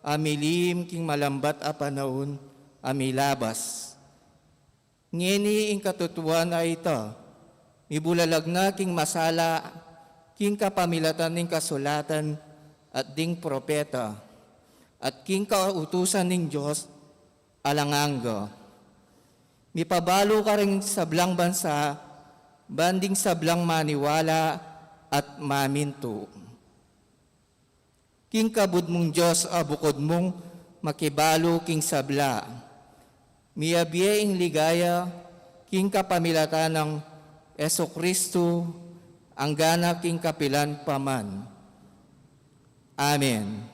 a milihim king malambat a panaun a milabas. Ngeni ing katutuan a ita, mibulalag na king masala, king kapamilatan ning kasulatan at ding propeta, at king kautusan ning Dios alang angga. Mipabalu karing sablang bansa, ban ding sablang maniwala at mamintu. King kabud mung Dios a bukud mung makibalu king sabla, miyabie ing ligaya king kapamilatan nang Jesucristo, anggana king kapilan pa man. Amen.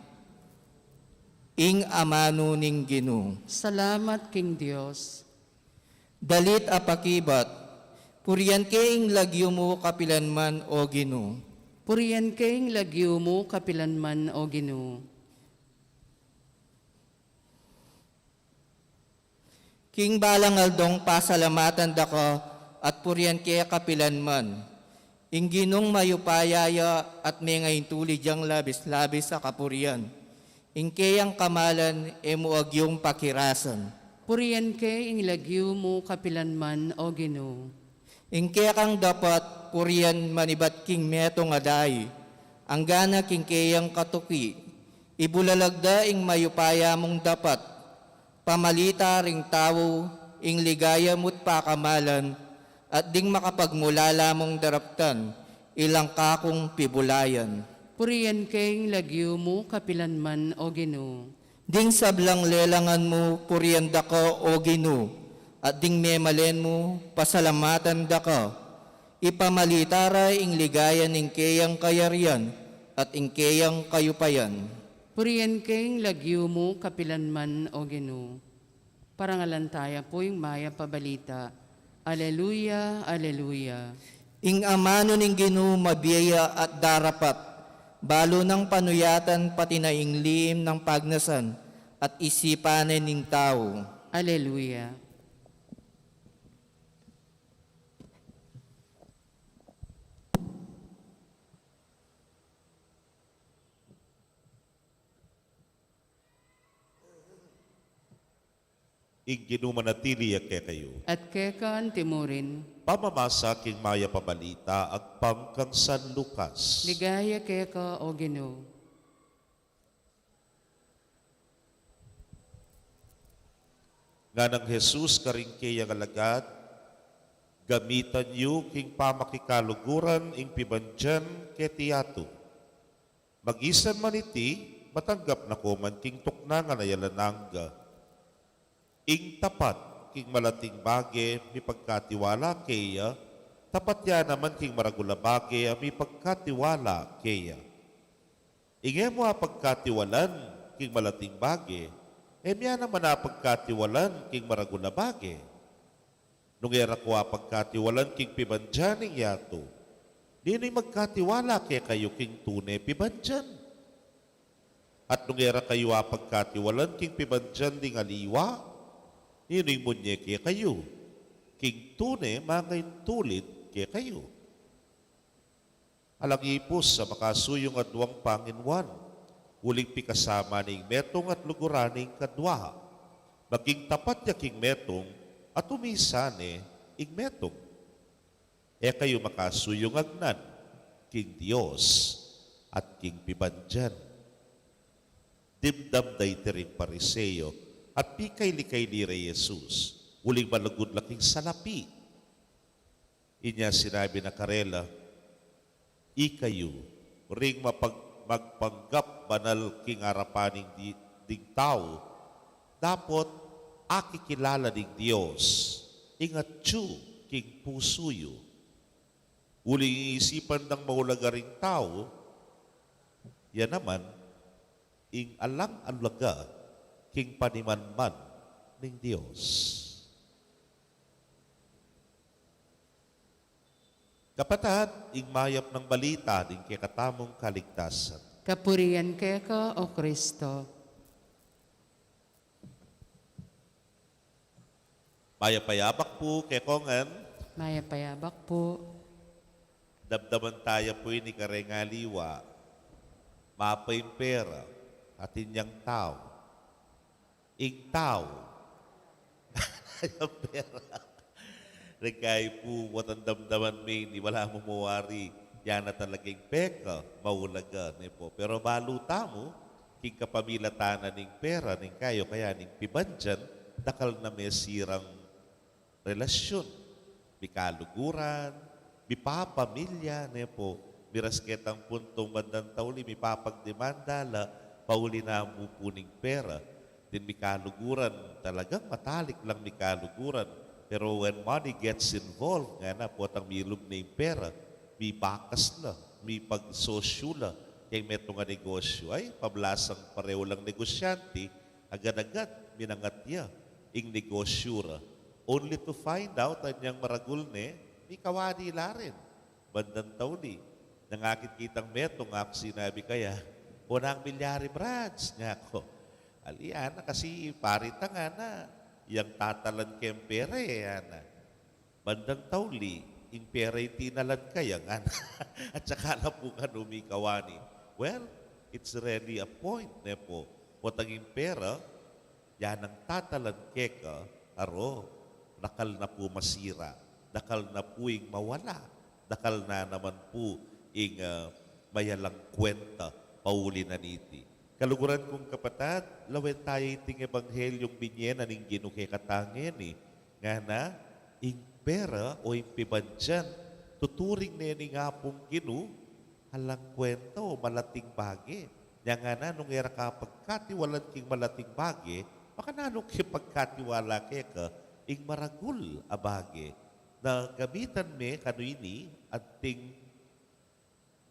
Ing amanu ning Ginu. Salamat king Dios. Dalit a pakibat, purian ke ing lagyu mu kapilanman, O Ginu. Purian ke ing lagyu mu kapilanman, O Ginu. King balang aldong pasalamatan da ka at purian ke kapilanman. Ing Ginung mayupaya ya at mengaintulid yang labis-labis a kapurian. Ing keyang kamalan e mu agyung pakirasan. Purian ke ing lagyu mu kapilanman, O Ginu. Ing kekang dapat purian manibat king metung a dai, anggana king keyang katuki, ibulalag da ing mayupaya mung dapat, pamalita ring tau ing ligaya mu't pakamalan, at ding makapagmulala mung daraptan, ilang kakung pibulayan. Purian ke ing lagyu mu kapilanman, O Ginu. Ding sablang lelangan mu, purian da ka, O Ginu, at ding memalen mu, pasalamatan da ka. Ipamalita ra ing ligaya ning keyang kayarian at ing keyang kayupayan. Purian ke ing lagyu mu kapilanman, O Ginu. Parangalan taya pu ing mayap a balita. Aleluya, aleluya. Ing amanu ning Ginu mabie ya at darapat, balu nang panuyatan pati na ing lim nang pagnasan at isipan ne ning tau. Aleluya. Ing Ginu manatili ya kekayu. At keka antimurin. Pamamasa king mayap a balita agpang kang San Lucas. Ligaya keka, O Ginu. Nganang Jesus karing keyang alagad, gamitan yu king pamakikaluguran ing pibandian keti yatu. Magisan man iti, matanggap na ko man king tuknangan a alang angga. Ing tapat king malating bage mipagkatiwala keya, tapat ya naman king maragul a bage a mipagkatiwala keya. Ing e mu apagkatiwalan king malating bage, e mu ya naman apagkatiwalan king maragul a bage. Nung e ra ko apagkatiwalan king pibandian ning yatu, ninu ing magkatiwala kekayu king tune pibandian? At nung e ra kayu apagkatiwalan king pibandian ding aliwa, ninu ing munye kekayu king tune mangaintulid kekayu? Alang ipus a makasuyung aduang panginuan, uling pikasama ne ing metung at luguran ne ing kadua. Maging tapat ya king metung at umisan ne ing metung. E kayu makasuyung agnan king Dios at king pibandian. Dimdam da iti ring Pariseo at pikaili-kaili rey Jesus, uling malugud la king salapi. Inya sinabi na karela, ikayu, ring mapag-, magpanggap banal king arapan ning di-, ding tau, dapot akikilala ning Dios ing atyu king pusu yu. Uling ing isipan dang maulaga ring tau, ya naman ing alang alaga king panimanman ning Dios. Kapatad, ing mayap nang balita ning kekatamung kaligtasan. Kapurian keka, O Kristo. Mayap a yabak pu kekongan. Mayap a yabak pu. Damdaman taya pu ini kareng aliwa. Mapa ing pera, atin yang tau. Ing tau. Yang pera. Reng kayi pu, potang damdaman me ini, wala mu mawari. Yana talaga ing peka, maulaga, ne pu. Pero balu tamu, king kapamilatan na ning pera, ning kayi o kaya ning pibandian, dakal na me sirang relasyun, mikaluguran, mipapamilya, ne pu, miras ketang puntung bandang tauli, mipapagdemanda la, pauli na mu pu ning pera, atin mikaluguran, talagang matalik lang mikaluguran. Pero when money gets involved, ngana, potang milub ne ing pera, mibakas la, mipagsosyu la, Keng metung a negosyu, ay, pablasang pareho lang negosyante, agad-agad minangat ya ing negosyu ra. Only to find out, anyang maragul ne, mikawani la rin. Bandang tauli, nang akit kitang metung, aku sinabi kaya, "Kunang milyari, Brads?" nya ku. "Ali, ana, kasi pari tang, ana, yang tatalan keng pera e," ana. Bandang tauli, "Ing pera iti nalan kaya?" ngana. At saka na pu kanu mikawani. Well, it's really a point, ne pu. Potang ing pera, ya nang tatalan keka, aro, dakal na pu masira, dakal na pu ing mawala, dakal na naman pu ing, ah, mayalang kwenta pauli na niti. Kaluguran kung kapatad, lawen taya iting ebanghelyung binye na ning Ginu kekatang ngeni, ngana, ing pera o ing pibandian, tuturing ne ning Apung Ginu, alang kwenta o malating bage. Nya ngana, nung e ra ka pagkatiwalan king malating bage, makananu ke pagkatiwala keka ing maragul a bage? Na gamitan me kanu ini anting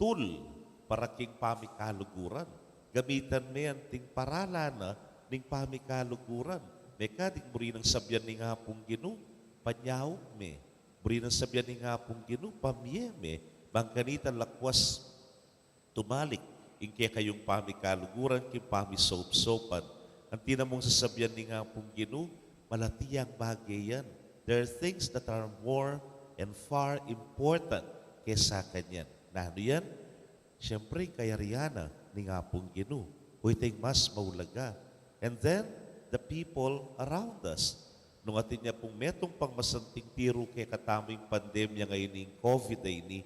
tool para king pamikaluguran. Gamitan me anting paralan na ning pamikaluguran. Mekad ing buri nang sabian ning Apung Ginu, panyaup me. Buri nang sabian ning Apung Ginu, pamie me. Bang kanita lakwas tumalik ing kekayung pamikaluguran king pamisopsopan. Anti na mung sasabian ning Apung Ginu, malati yang bage yan. There are things that are more and far important kesa kanyan. Nanu yan? Siyempre, ing kayarian na ning Apung Ginu. O ita ing mas maulaga. And then, the people around us. Nung atin ya pung metung pang masanting tiru kekatamu ing pandemya ngeni ning COVID a ini,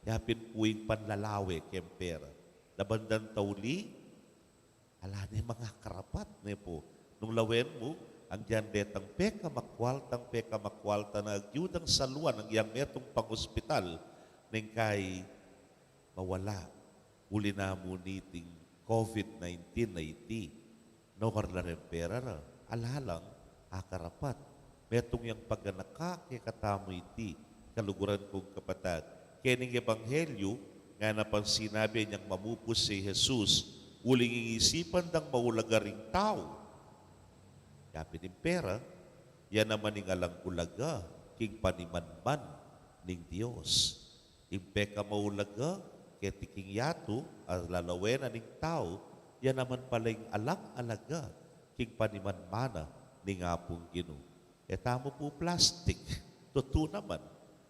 yapin pu ing panlalawe keng pera. Na bandang tauli, ala ne mang akarapat, ne pu. Nung lawen mu, agyang detang pekamakwaltang pekamakwalta na agyudang saluan agyang metung pang ospital, neng kai mawala. Uli na mu niting COVID nineteen a iti. Nukar la reng pera ra, ala lang akarapat. Metung yang paganaka kekatamu iti, kaluguran kung kapatad. Kening ebanghelyu, ngana pang sinabi, inyang mamupus i Jesus, uling ing isipan dang maulaga ring tau, yapin ing pera, ya naman ing alang ulaga king panimanman ning Dios. Ing pekamaulaga keti king yatu a lalawen na ning tau, ya naman pala ing alang alaga king panimanman na ning Apung Ginu. E tamu pu plastik. Tutu naman,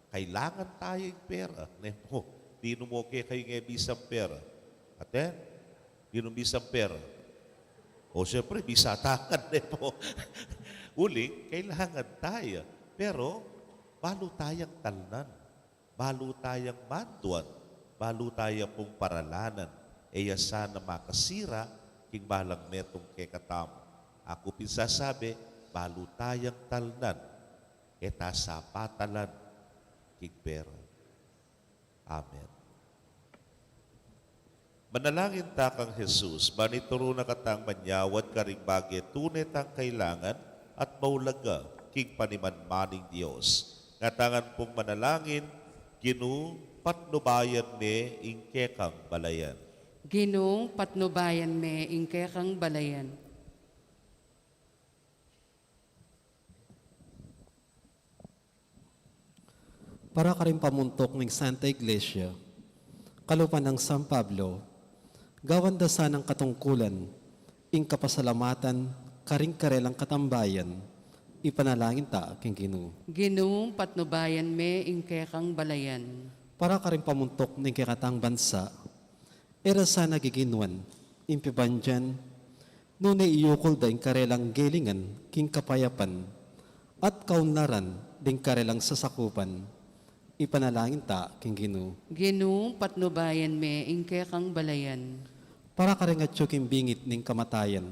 kailangan taya ing pera, ne pu. Ninu mu kekayu ing e bisang pera? Ate, ninu bisang pera? O, siyempre, bisa tangan, ne pu. Uling, kailangan taya. Pero, balu tayang talnan. Balu tayang manduan, balu taya pung paralanan, e ya sana makasira king balang metung kekatamu. Aku pin sasabi, balu tayang talnan, e ta sapatalan king pera. Amen. Manalangin ta kang Jesus, ban ituru na katang manyawad karing bage tune tang kailangan at maulaga king panimanman ning Dios. Ngatangan pung manalangin, Ginu, patnubayan me ing kekang balayan. Ginu, patnubayan me ing kekang balayan. Para karing pamuntuk ning Santa Iglesia, kalupa nang San Pablo, gawan da sanang katungkulan ing kapasalamatan karing karelang katambayan, ipanalangin ta king Ginu. Ginu, patnubayan me ing kekang balayan. Para karing pamuntuk ning kekatang bansa, e ra sana giginuan ing pibandian, nune iyukul da ing karelang gelingan king kapayapan at kaunlaran ding karelang sasakupan. Ipanalangin ta king Ginu. Ginu, patnubayan me ing kekang balayan. Para karing atyu king bingit ning kamatayan,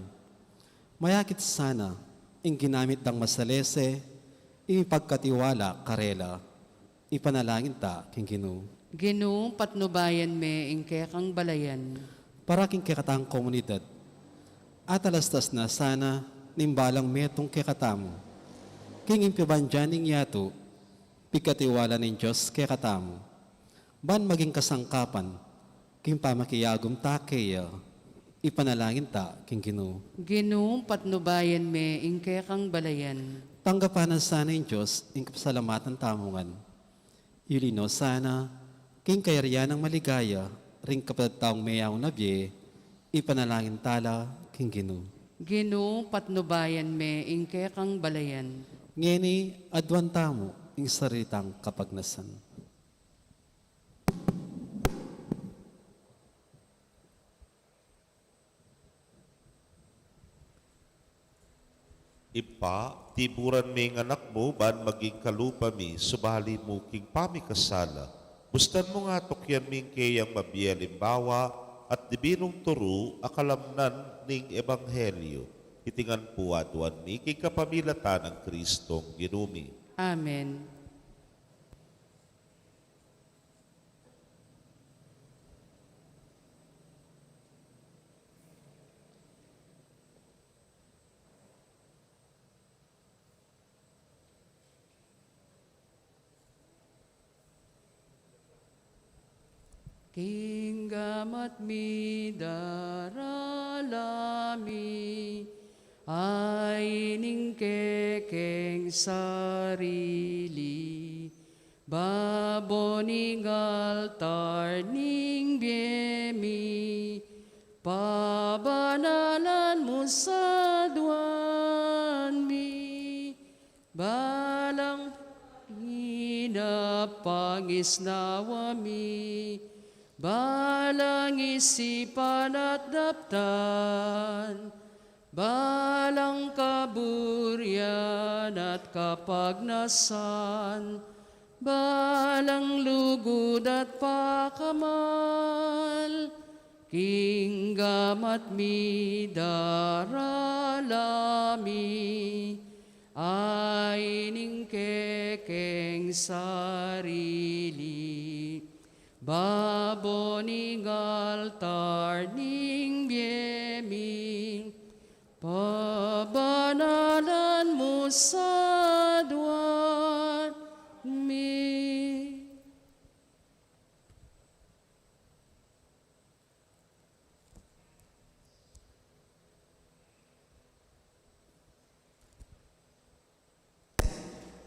mayakit sana ing ginamit dang masalese ing pagkatiwala karela. Ipanalangin ta king Ginu. Ginu, patnubayan me ing kekang balayan. Para king kekatang komunidad, atalastas na sana ning balang metung kekatamu king ing pibandian ning yatu, pigkatiwala ning Dios kekatamu, ban maging kasangkapan King pamakiagum ta keya, ipanalangin ta king Ginu. Ginu, patnubayan me ing kekang balayan. Tanggapan na sana ning Dios ing kapasalamatan tamu ngan. Yuli no sana king kayarian nang maligaya ring kapatad tang meyaun na bie, ipanalangin ta la king Ginu. Ginu, patnubayan me ing kekang balayan. Ngeni, aduan tamu ing sarili tang kapagnasan. Ibpa, tiburan me ing Anak mu ban maging kalupa mi, subali mu king pamikasala. Bustan mu nga tukyan mi ing keyang mabie a alimbawa at dibinung turu a kalamnan ning ebanghelyo. Iti ngan pu aduan mi king kapamilatan nang Kristong Ginu mi. Amen. King gamat mi darala mi, ay ning kekeng sarili, babo ning altar ning bie mi, pabanalan mu sa aduan mi, balang panghina pangisnawa mi, balang isipan at daptan, balang kaburian at kapagnasan, balang lugud at pakamal, king gamat mi darala mi, ay ning kekeng sarili, babo ning altar ning bie mi, pabanalan mu sa aduan mi.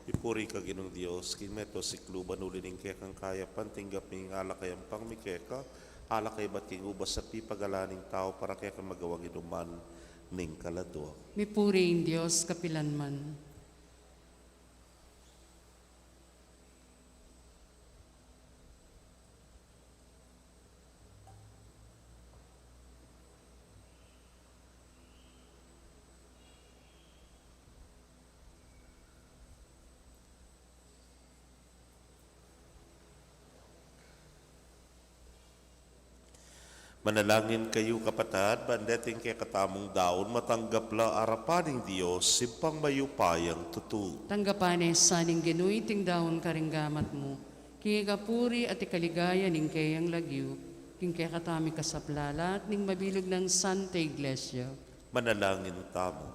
Ipuri ka Ginung Dios, king meto sikluban uli ning kekang kayapan, tinggap mi ing alak a yampang mi keka, alak a ibat king ubas a pipagalan ning tau para kekang magawang inuman ning kaladua. Mipuri ing Dios kapilan man. Manalangin kayu, kapatad, ban deting kekatamung daun matanggap la arapan ning Dios, Ibpang mayupayang tutu. Tanggapan na sa ning Ginu iting daun karing gamat mu, king ikapuri at ikaligaya ning keyang lagyu, king kekatamung kasaplalan at ning mabilug nang Santa Iglesia. Manalangin tamu.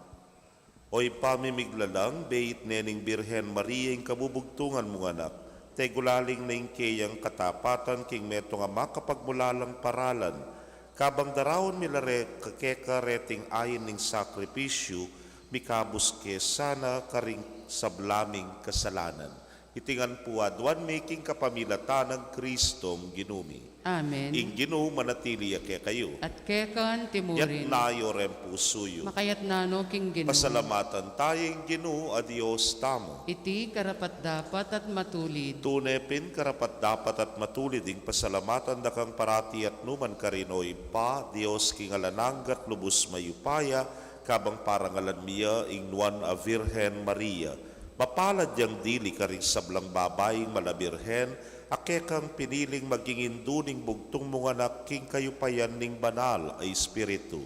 O Ibpa mi miglalang, beit ne ning Birhen Maria ing kabubugtungan mung anak, tegulaling na ing keyang katapatan king metung a makapagmulalang paralan, kabang daraun mi la re keka reting ain ning sakripisyu, mikabus ke sana karing sabla ming kasalanan. Iti ngan pu aduan mi king kapamilatan nang Kristong Ginu mi. Amen. Ing Ginu manatili ya kekayu. At keka mu rin. Yatna yu reng pusu yu. Makayatna no king Ginu. Pasalamatan taya ing Ginu a Dios tamu. Iti karapat-dapat at matulid. Tune pin karapat-dapat at matulid ing pasalamatan da kang parati at nu man karin, O Ibpa, Dios king alang angga at lubus mayupaya, kabang parangalan mi ya ing nuan a Virgen Maria. Mapalad yang dili karing sablang babaing mala birhen, a kekang piniling maging indu ning bugtung mung anak king kayupayan ning Banal a Espiritu.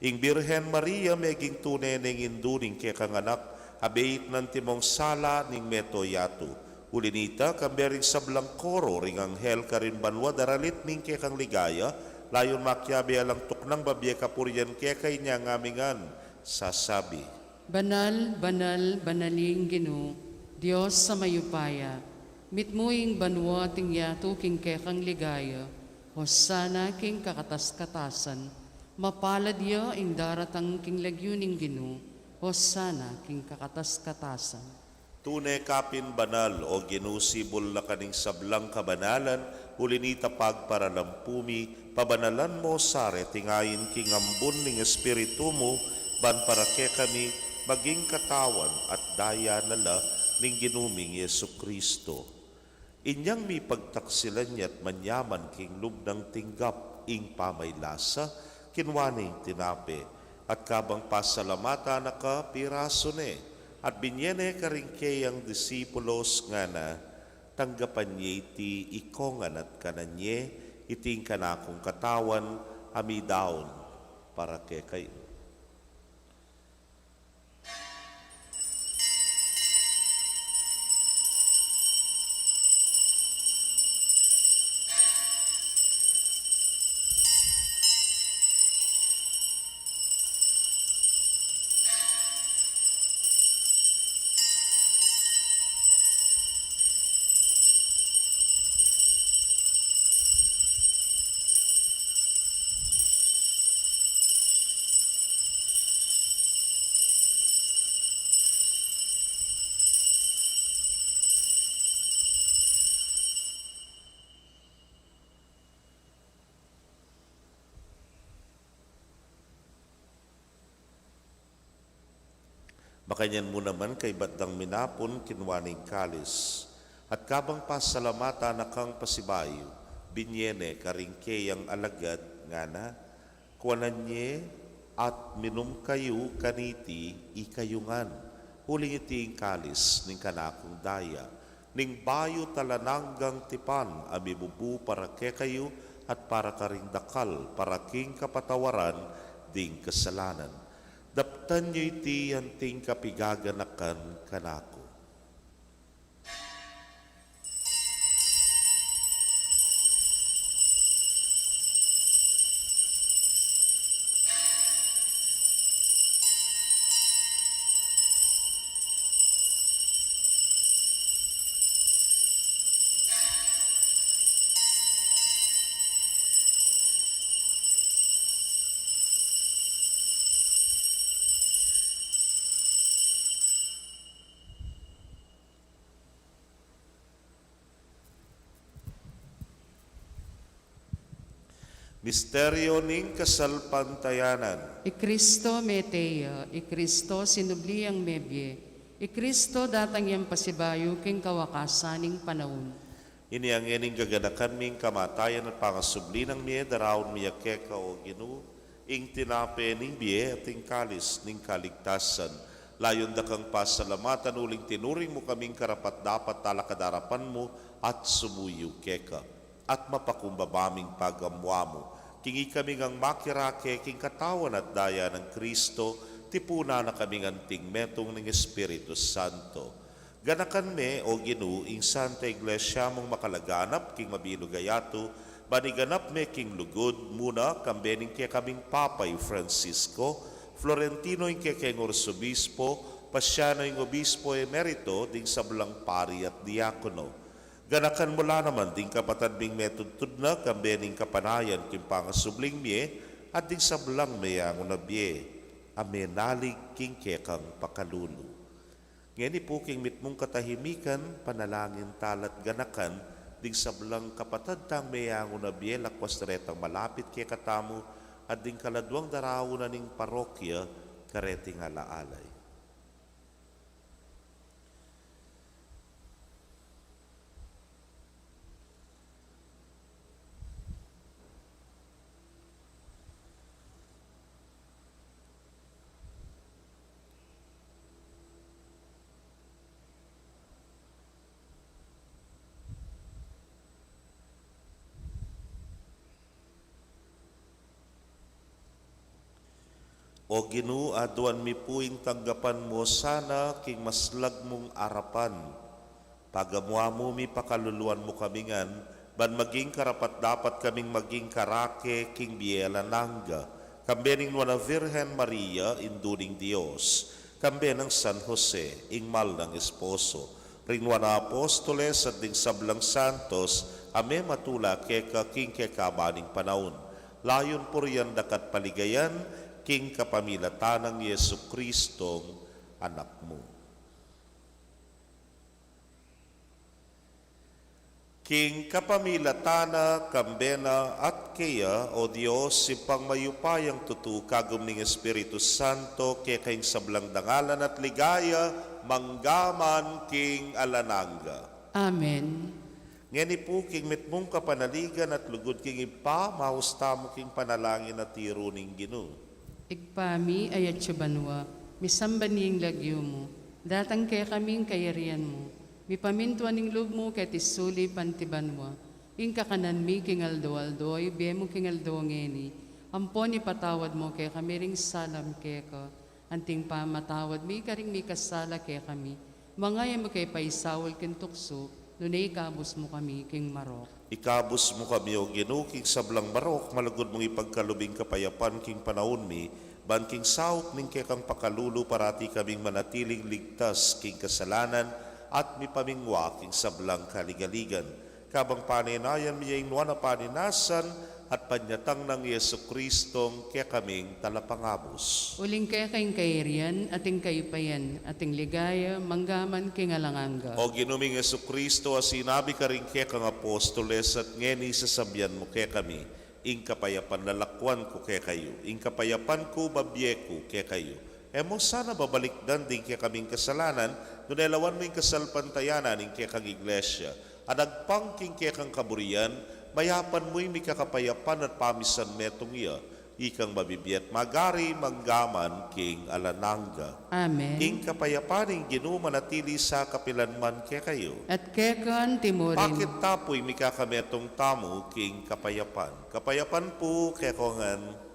Ing Birhen Maria meging tune neng indu ning kekang anak, a beit na antimong sala ning meto yatu. Uli nita, kambe ring sablang koro ring anghel karin banua daralit mi ing kekang ligaya, layun makiabe alang tuknang babie kapurian keka inya ngamingan, sasabi: Banal, banal, banal ing Ginu, Dios a mayupaya. Mitmu ing banua at ing yatu king kekang ligaya. Hosana king kakatas-katasan. Mapalad ya ing daratang king lagyu ning Ginu. Hosana king kakatas-katasan. Tune ka pin banal, O Ginu, sibul na ka ning sablang kabanalan, uli nita pagparalampu mi, pabanalan mu sa reting ain king ambun ning Espiritu mu, ban para kekami maging katawan at daya na la ning Ginu ming Jesucristo. Inyang mipagtaksilan ya at manyaman king lub nang tinggap ing pamaylasa, kinua ne ing tinape, at kabang pasalamatan na ka, pirasu ne, at binye ne karing keyang disipulos, ngana: Tanggapan ye iti ikongan at kanan ye, iti ing kanakung katawan a midaun para kekayu. Makanyan mu naman, kaybat dang minapun, kinua ne ing kalis, at kabang pasalamatan na kang pasibayu, binye ne karing keyang alagad, ngana: Kuanan ye at minum kayu kaniti ikayu ngan, uling iti ing kalis ning kanakung daya, ning bayu at alang anggang tipan a mibubu para kekayu at para karing dakal, para king kapatawaran ding kasalanan. Daptan yu iti anting kapigaganakan kanaku. Misteryo ning kasalpantayanan. I Kristo mete ya, i Kristo sinubli yang mebie, i Kristo datang yang pasibayu king kawakasan ning panaun. Inya ngening gaganakan mi ing kamatayan at pangasubli nang mie, daraun mi ya keka, O Ginu, ing tinape ning bie at ing kalis ning kaligtasan. Layun da kang pasalamatan uling tinuring mu kaming karapat-dapat talakad arapan mu at sumuyu keka. At mapakumbaba ming pagamuamu, king ikami ngang makirake king katawan at daya nang Kristo, tipunan na kaming anting metung ning Espiritu Santo. Ganakan me, O Ginu, ing Santa Iglesia mung makalaganap king mabilug a yatu, ban iganap me king lugud, muna kambe ning kekaming Papa i Francisco, Florentino ing kekeng Arsobispo, Pasiano ing Obispo Emerito, ding sablang pari at diakono. Ganakan mu la naman ding kapatad ming metudtud na kambe ning kapanayan king pangasubling mie, at ding sablang meyangu na bie a menalig king kekang pakalulu. Ngeni pu king mitmung katahimikan, panalangin tala at ganakan ding sablang kapatad tang meyangu na bie, lakwas retang malapit kekatamu, at ding kaladwang daraunan ning parokya kareting alaalay. O Ginu, aduan mi pu ing tanggapan mu sana king maslag mung arapan. Pagamuan mu mi, pakaluluan mu kami ngan, ban maging karapat-dapat kaming maging karake king bie alang angga, kambe ning Nuan a Virgen Maria, Indu ning Dios, kambe nang San Jose, ing mal nang esposo, ring Nuan a Apostoles, at ding sablang santos, a mematula keka king kekaban ning panaun. Layun purian daka at paligayan king kapamilatan nang Jesucristong Anak mu. King kapamilatan na, kambe na, at keya, o Dios, Ibpang mayupayang tutu, kagum ning Espiritu Santo, keka ing sablang dangalan at ligaya, mangga man king alang angga. Amen. Ngeni pu, king mitmung kapanaligan at lugud king Ibpa, maus tamu king panalangin a tiru ning Ginu. Ibpa mi, a atsu ka banua, misamban ya ing lagyu mu, datang kekami ing kayarian mu, mipamintuan ing lub mu keti sulip anti banua. Ing kakanan mi king aldo-aldo, ibie mu king aldo ngeni, ampon ipatawad mu kekami ring sala mi keka, anti ing pamamatawad mi karing mikasala kekami. Manga e mu ke paisaul king tuksu, nune ikabus mu kami king marok. Ikabus mu kami, o Ginu, king sablang marok, malugud mung ipagkalub ing kapayapan king panaun mi, ban king saup ning kekang pakalulu parati kaming manatiling ligtas king kasalanan at mipamingwa king sablang kaligaligan. Kabang panenayan mi ya ing nuan a paninasan at panyatang nang Jesucristong kekaming Talapangabus. Uling keka ing kayarian, at ing kayupayan, at ing ligaya, mangga man king alang angga. O Ginu ming Jesucristo, a sinabi karing kekang apostoles, at ngeni sasabian mu kekami, ing kapayapan lalakwan ku kekayu, ing kapayapan ku babie ku kekayu. E mu sana babalikdan ding kekaming kasalanan, nune lawan mu ing kasalpantayanan ning kekang Iglesia, a agpang king kekang kaburian, mayapan mu ing mikakapayapan at pamisan metung ya, ikang mabibie at magari mangga man king alang angga. Amen. Ing kapayapan ning Ginu manatili sa kapilan man kekayu. At keka mu rin. Pakit ta pu ing mikakametung tamu king kapayapan. Kapayapan pu kekongan.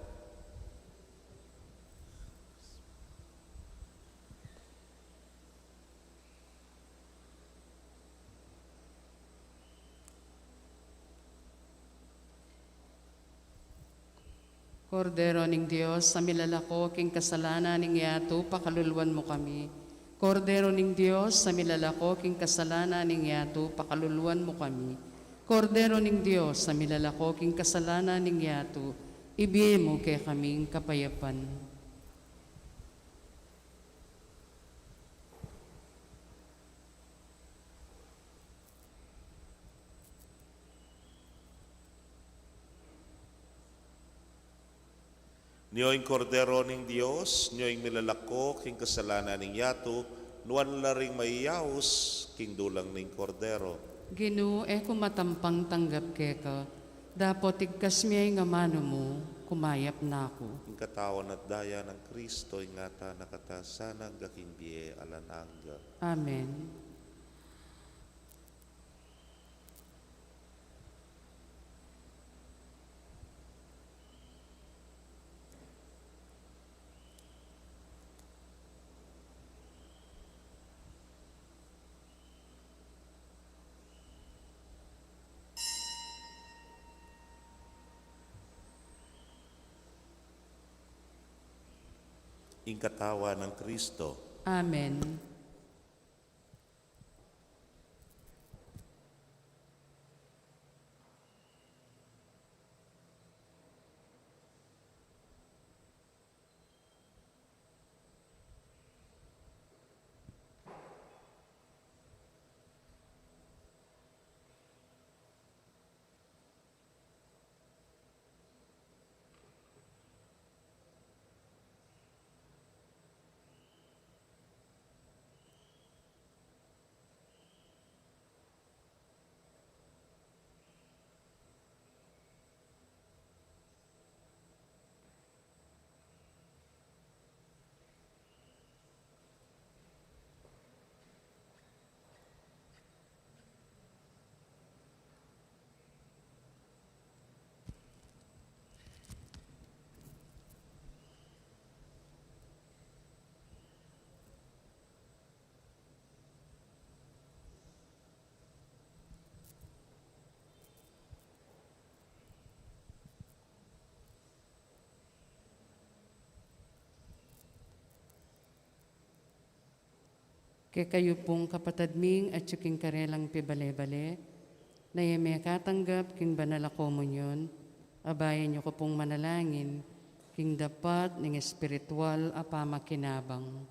Kordero ning Dios, a milalako king kasalanan ning yatu, pakaluluan mu kami. Kordero ning Dios, a milalako king kasalanan ning yatu, pakaluluan mu kami. Kordero ning Dios, a milalako king kasalanan ning yatu, ibie mu kekami ing kapayapan. Nio ing Kordero ning Dios, nio ing milalako king kasalanan ning yatu, nuan la ring mayayaus king dulang ning Kordero. Ginu, e ku matampang tanggap keka, dapot igkas mu ya ing amanu mu, kumayap na ku. Ing katawan at daya nang Kristo, ingatan na kata sana angga king bie alang angga. Amen. Ing katawan nang Kristo. Amen. Kekayu pung kapatad ming atyu king karelang pibale-bale, Na e mekatanggap king banal a komunyon, abayan yu ku pung manalangin king dapat ning espiritual a pamakinabang.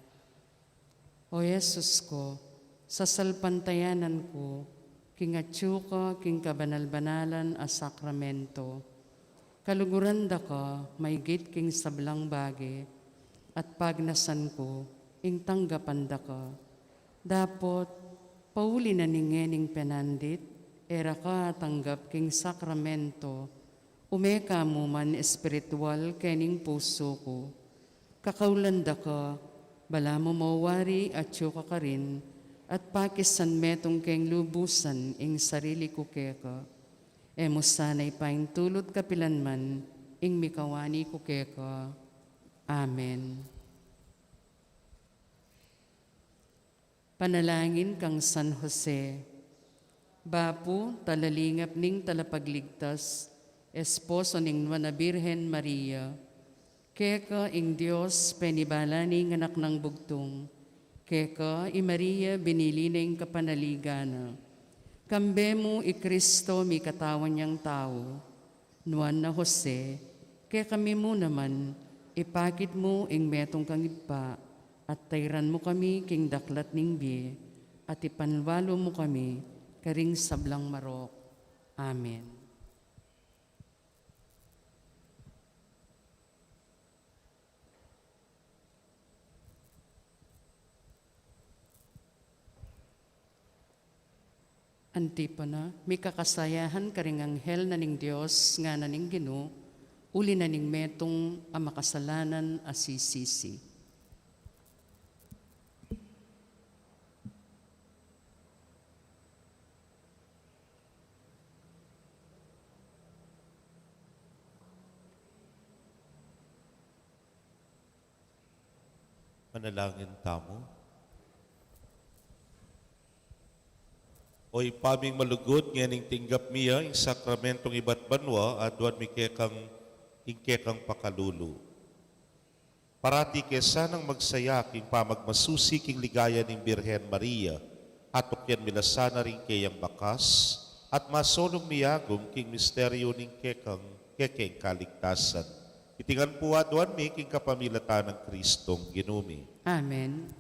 O Jesus ku, sasalpantayanan ku king atyu ka king kabanal-banalan a sakramento. Kaluguran da ka maigit king sablang bage, at pagnasan ku ing tanggapan da ka. Dapot, pauli na ning ngening penandit, e ra ka atanggap king sakramento, ume ka mu man espiritual kening pusu ku. Kakaulan da ka, balamu mawari atyu ka karin, at pakisan metung keng lubusan ing sarili ku keka. E mu sana ipaintulut kapilan man ing mikawani ku keka. Amen. Panalangin kang San Jose. Bapu, talalingap ning Talapagligtas, esposo ning Nuan a Birhen Maria, keka ing Dios penibala ning Anak nang Bugtung, keka i Maria binili na ing kapanaligan na, kambe mu i Kristo mikatawan yang tau, Nuan a Jose, kekami mu naman, ipakit mu ing metung kang ibpa, at tairan mu kami king daklat ning bie, at ipanwalu mu kami karing sablang marok. Amen. Antipona. Mikakasayahan karing anghel na ning Dios, ngana ning Ginu, uli na ning metung a makasalanan a sisisi. Manalangin tamu. O Ibpa ming malugud, ngening tinggap mi ya ing sakramentong ibat banua, aduan mi kekang ing kekang pakalulu. Parati ke sanang magsaya king pamagmasusi king ligaya ning Birhen Maria, atukyan mi la sana ring keyang bakas, at masolung mi agum king misteryu ning kekang, kekeng kaligtasan. Iti ngan pu aduan mi king kapamilatan nang Kristong Ginu mi. Amen.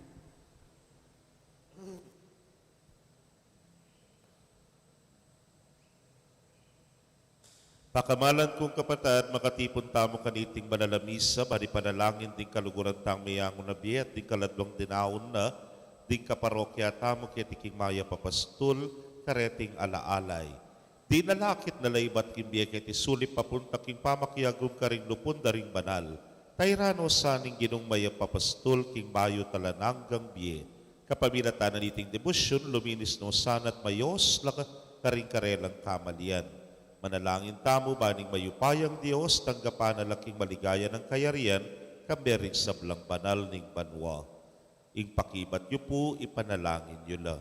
Pakamalan kung kapatad, makatipun tamu kaniting banal a misa, ban ipanalangin ding kaluguran tang meyangu na bie, at ding kaladwang dinaun na ding kaparokya tamu keti king mayap a pastul, kareting alaalay. Ding lalakit na laibat king bie keti sulip papunta king pamakiagum karing lupun da ring banal. Tairan no sa ning Ginung mayap a pastul king mabilug alang anggang bie. Kapamilatan na niting debosyun, luminis no sana at mayos la karing karelang kamalian. Manalangin tamu ban ing mayupayang Dios tanggapan na la king maligaya nang kayarian, kambe ring sablang banal ning banua. Ing pakibat yu pu, ipanalangin yu la.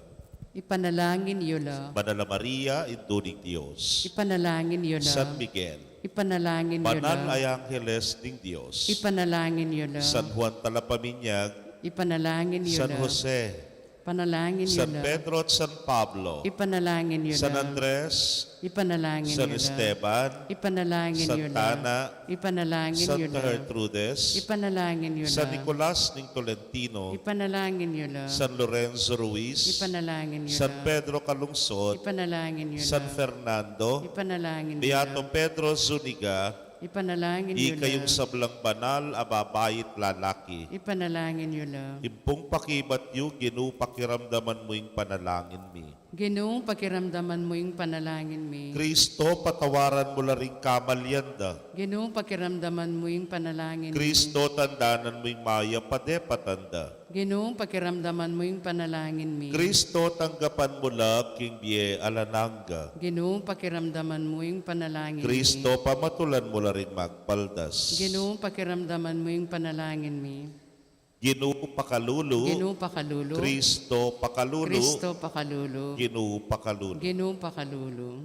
Ipanalangin yu la. Banal a Maria, Indu ning Dios. Ipanalangin yu la. San Miguel. Ipanalangin yu la. Banal a angeles ning Dios. Ipanalangin yu la. San Juan Talapaminyag. Ipanalangin yu la. San Jose. Ipanalangin yu la. San Pedro at San Pablo. Ipanalangin yu la. San Andres. Ipanalangin yu la. San Esteban. Ipanalangin yu la. Santa Ana. Ipanalangin yu la. Santa Gertrudes. Ipanalangin yu la. San Nicolas ning Tolentino. Ipanalangin yu la. San Lorenzo Ruiz. Ipanalangin yu la. San Pedro Calungsod. Ipanalangin yu la. San Fernando. Ipanalangin yu la. Beato Pedro Zuniga. Ipanalangin yu la. Ikayung sablang banal a babai at lalaki. Ipanalangin yu la. Ing pung pakibat yu, Ginu, pakiramdaman mu ing panalangin mi. Ginu, pakiramdaman mu ing panalangin mi. Kristo, patawaran mu la ring kamalian da. Ginu, pakiramdaman mu ing panalangin mi. Kristo, tandanan mu ing mayap a depatan da. Ginu, pakiramdaman mu ing panalangin mi. Kristo, tanggapan mu la king bie alang angga. Ginu, pakiramdaman mu ing panalangin mi. Kristo, pamatulan mu la ring magpaldas. Ginu, pakiramdaman mu ing panalangin mi. Ginu, pakalulu. Ginu, pakalulu. Kristo, pakalulu. Kristo, pakalulu. Ginu, pakalulu. Ginu, pakalulu.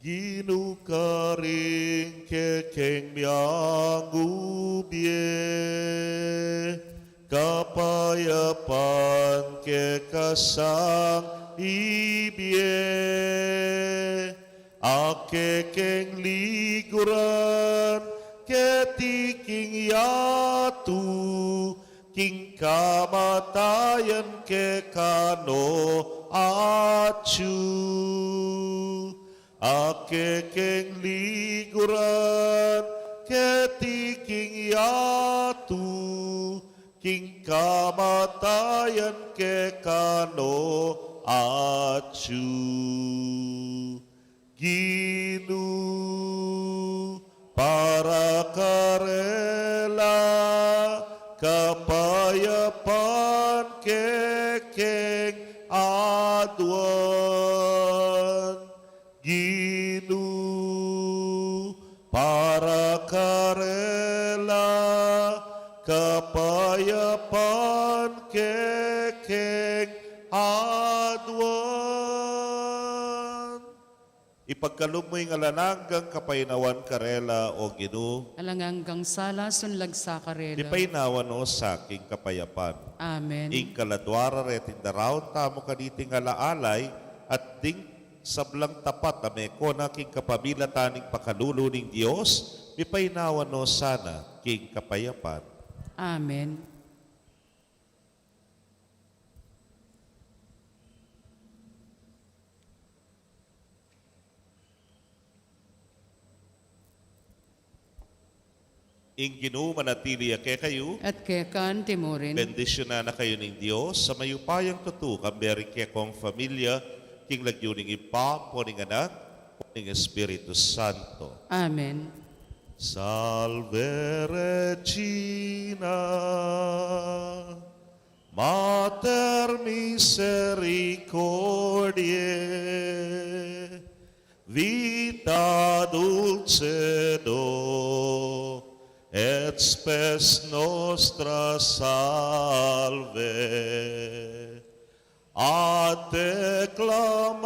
Ginu, karing kekeng meyangu bie, kapayapan keka sang ibie, a kekeng liguran keti king yatu, king kamatayan kekanu atyu. A kekeng liguran keti king yatu, king kamatayan kekanu atyu. Ginu, para karela kapayapan kekeng aduan. Ginu, para karela kapayapan kekeng aduan. Ipagkalub mu ing alang anggang kapainawan karela, O Ginu. Alang anggang sala sunlag sa karela. Mipainawa no sa king kapayapan. Amen. Ing kaladua ra reting daraun tamu kaniting alaalay, at ding sablang tapat a meko na king kapamilatan ning pakalulu ning Dios, mipainawa no sana king kapayapan. Amen. Ing Ginu manatili ya kekayu. At keka anti mu rin. Bendisyunan na kayu ning Dios a mayupayang tutu, kambe ring kekong familia, king lagyu ning Ibpa, ampo ning Anak, ampo ning Espiritu Santo. Amen. Salve Regina, Mater misericordiae, vita dulcedo et spes nostra salve. A te clamamus,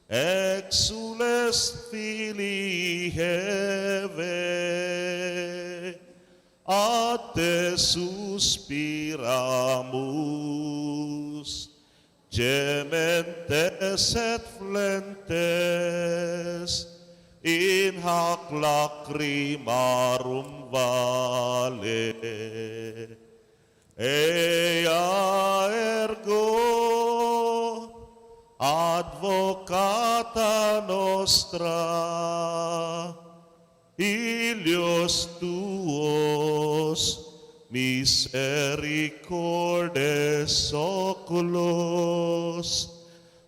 exsules filii Hevae, a te suspiramus, gementes et flentes in hac lacrimarum valle. Ea ergo advocata nostra, illos tuos misericordes oculos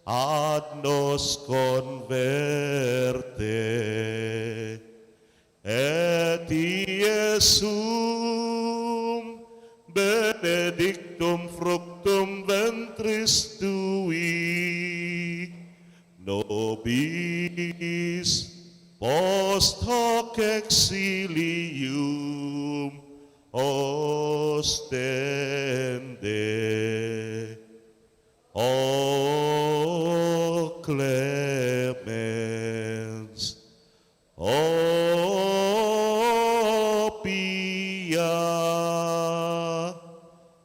ad nos converte, et Iesum benedictum fructum ventris tui, nobis post hoc exilium ostende. O clemens, o pia,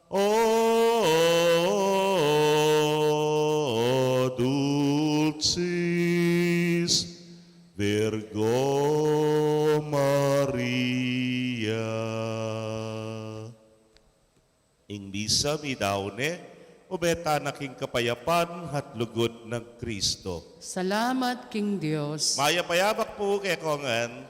o dulcis Virgo Maria. Ing misa midaun ne, mabie tana king kapayapan at lugud nang Kristo. Salamat king Dios. Mayap a yabak pu kekongan.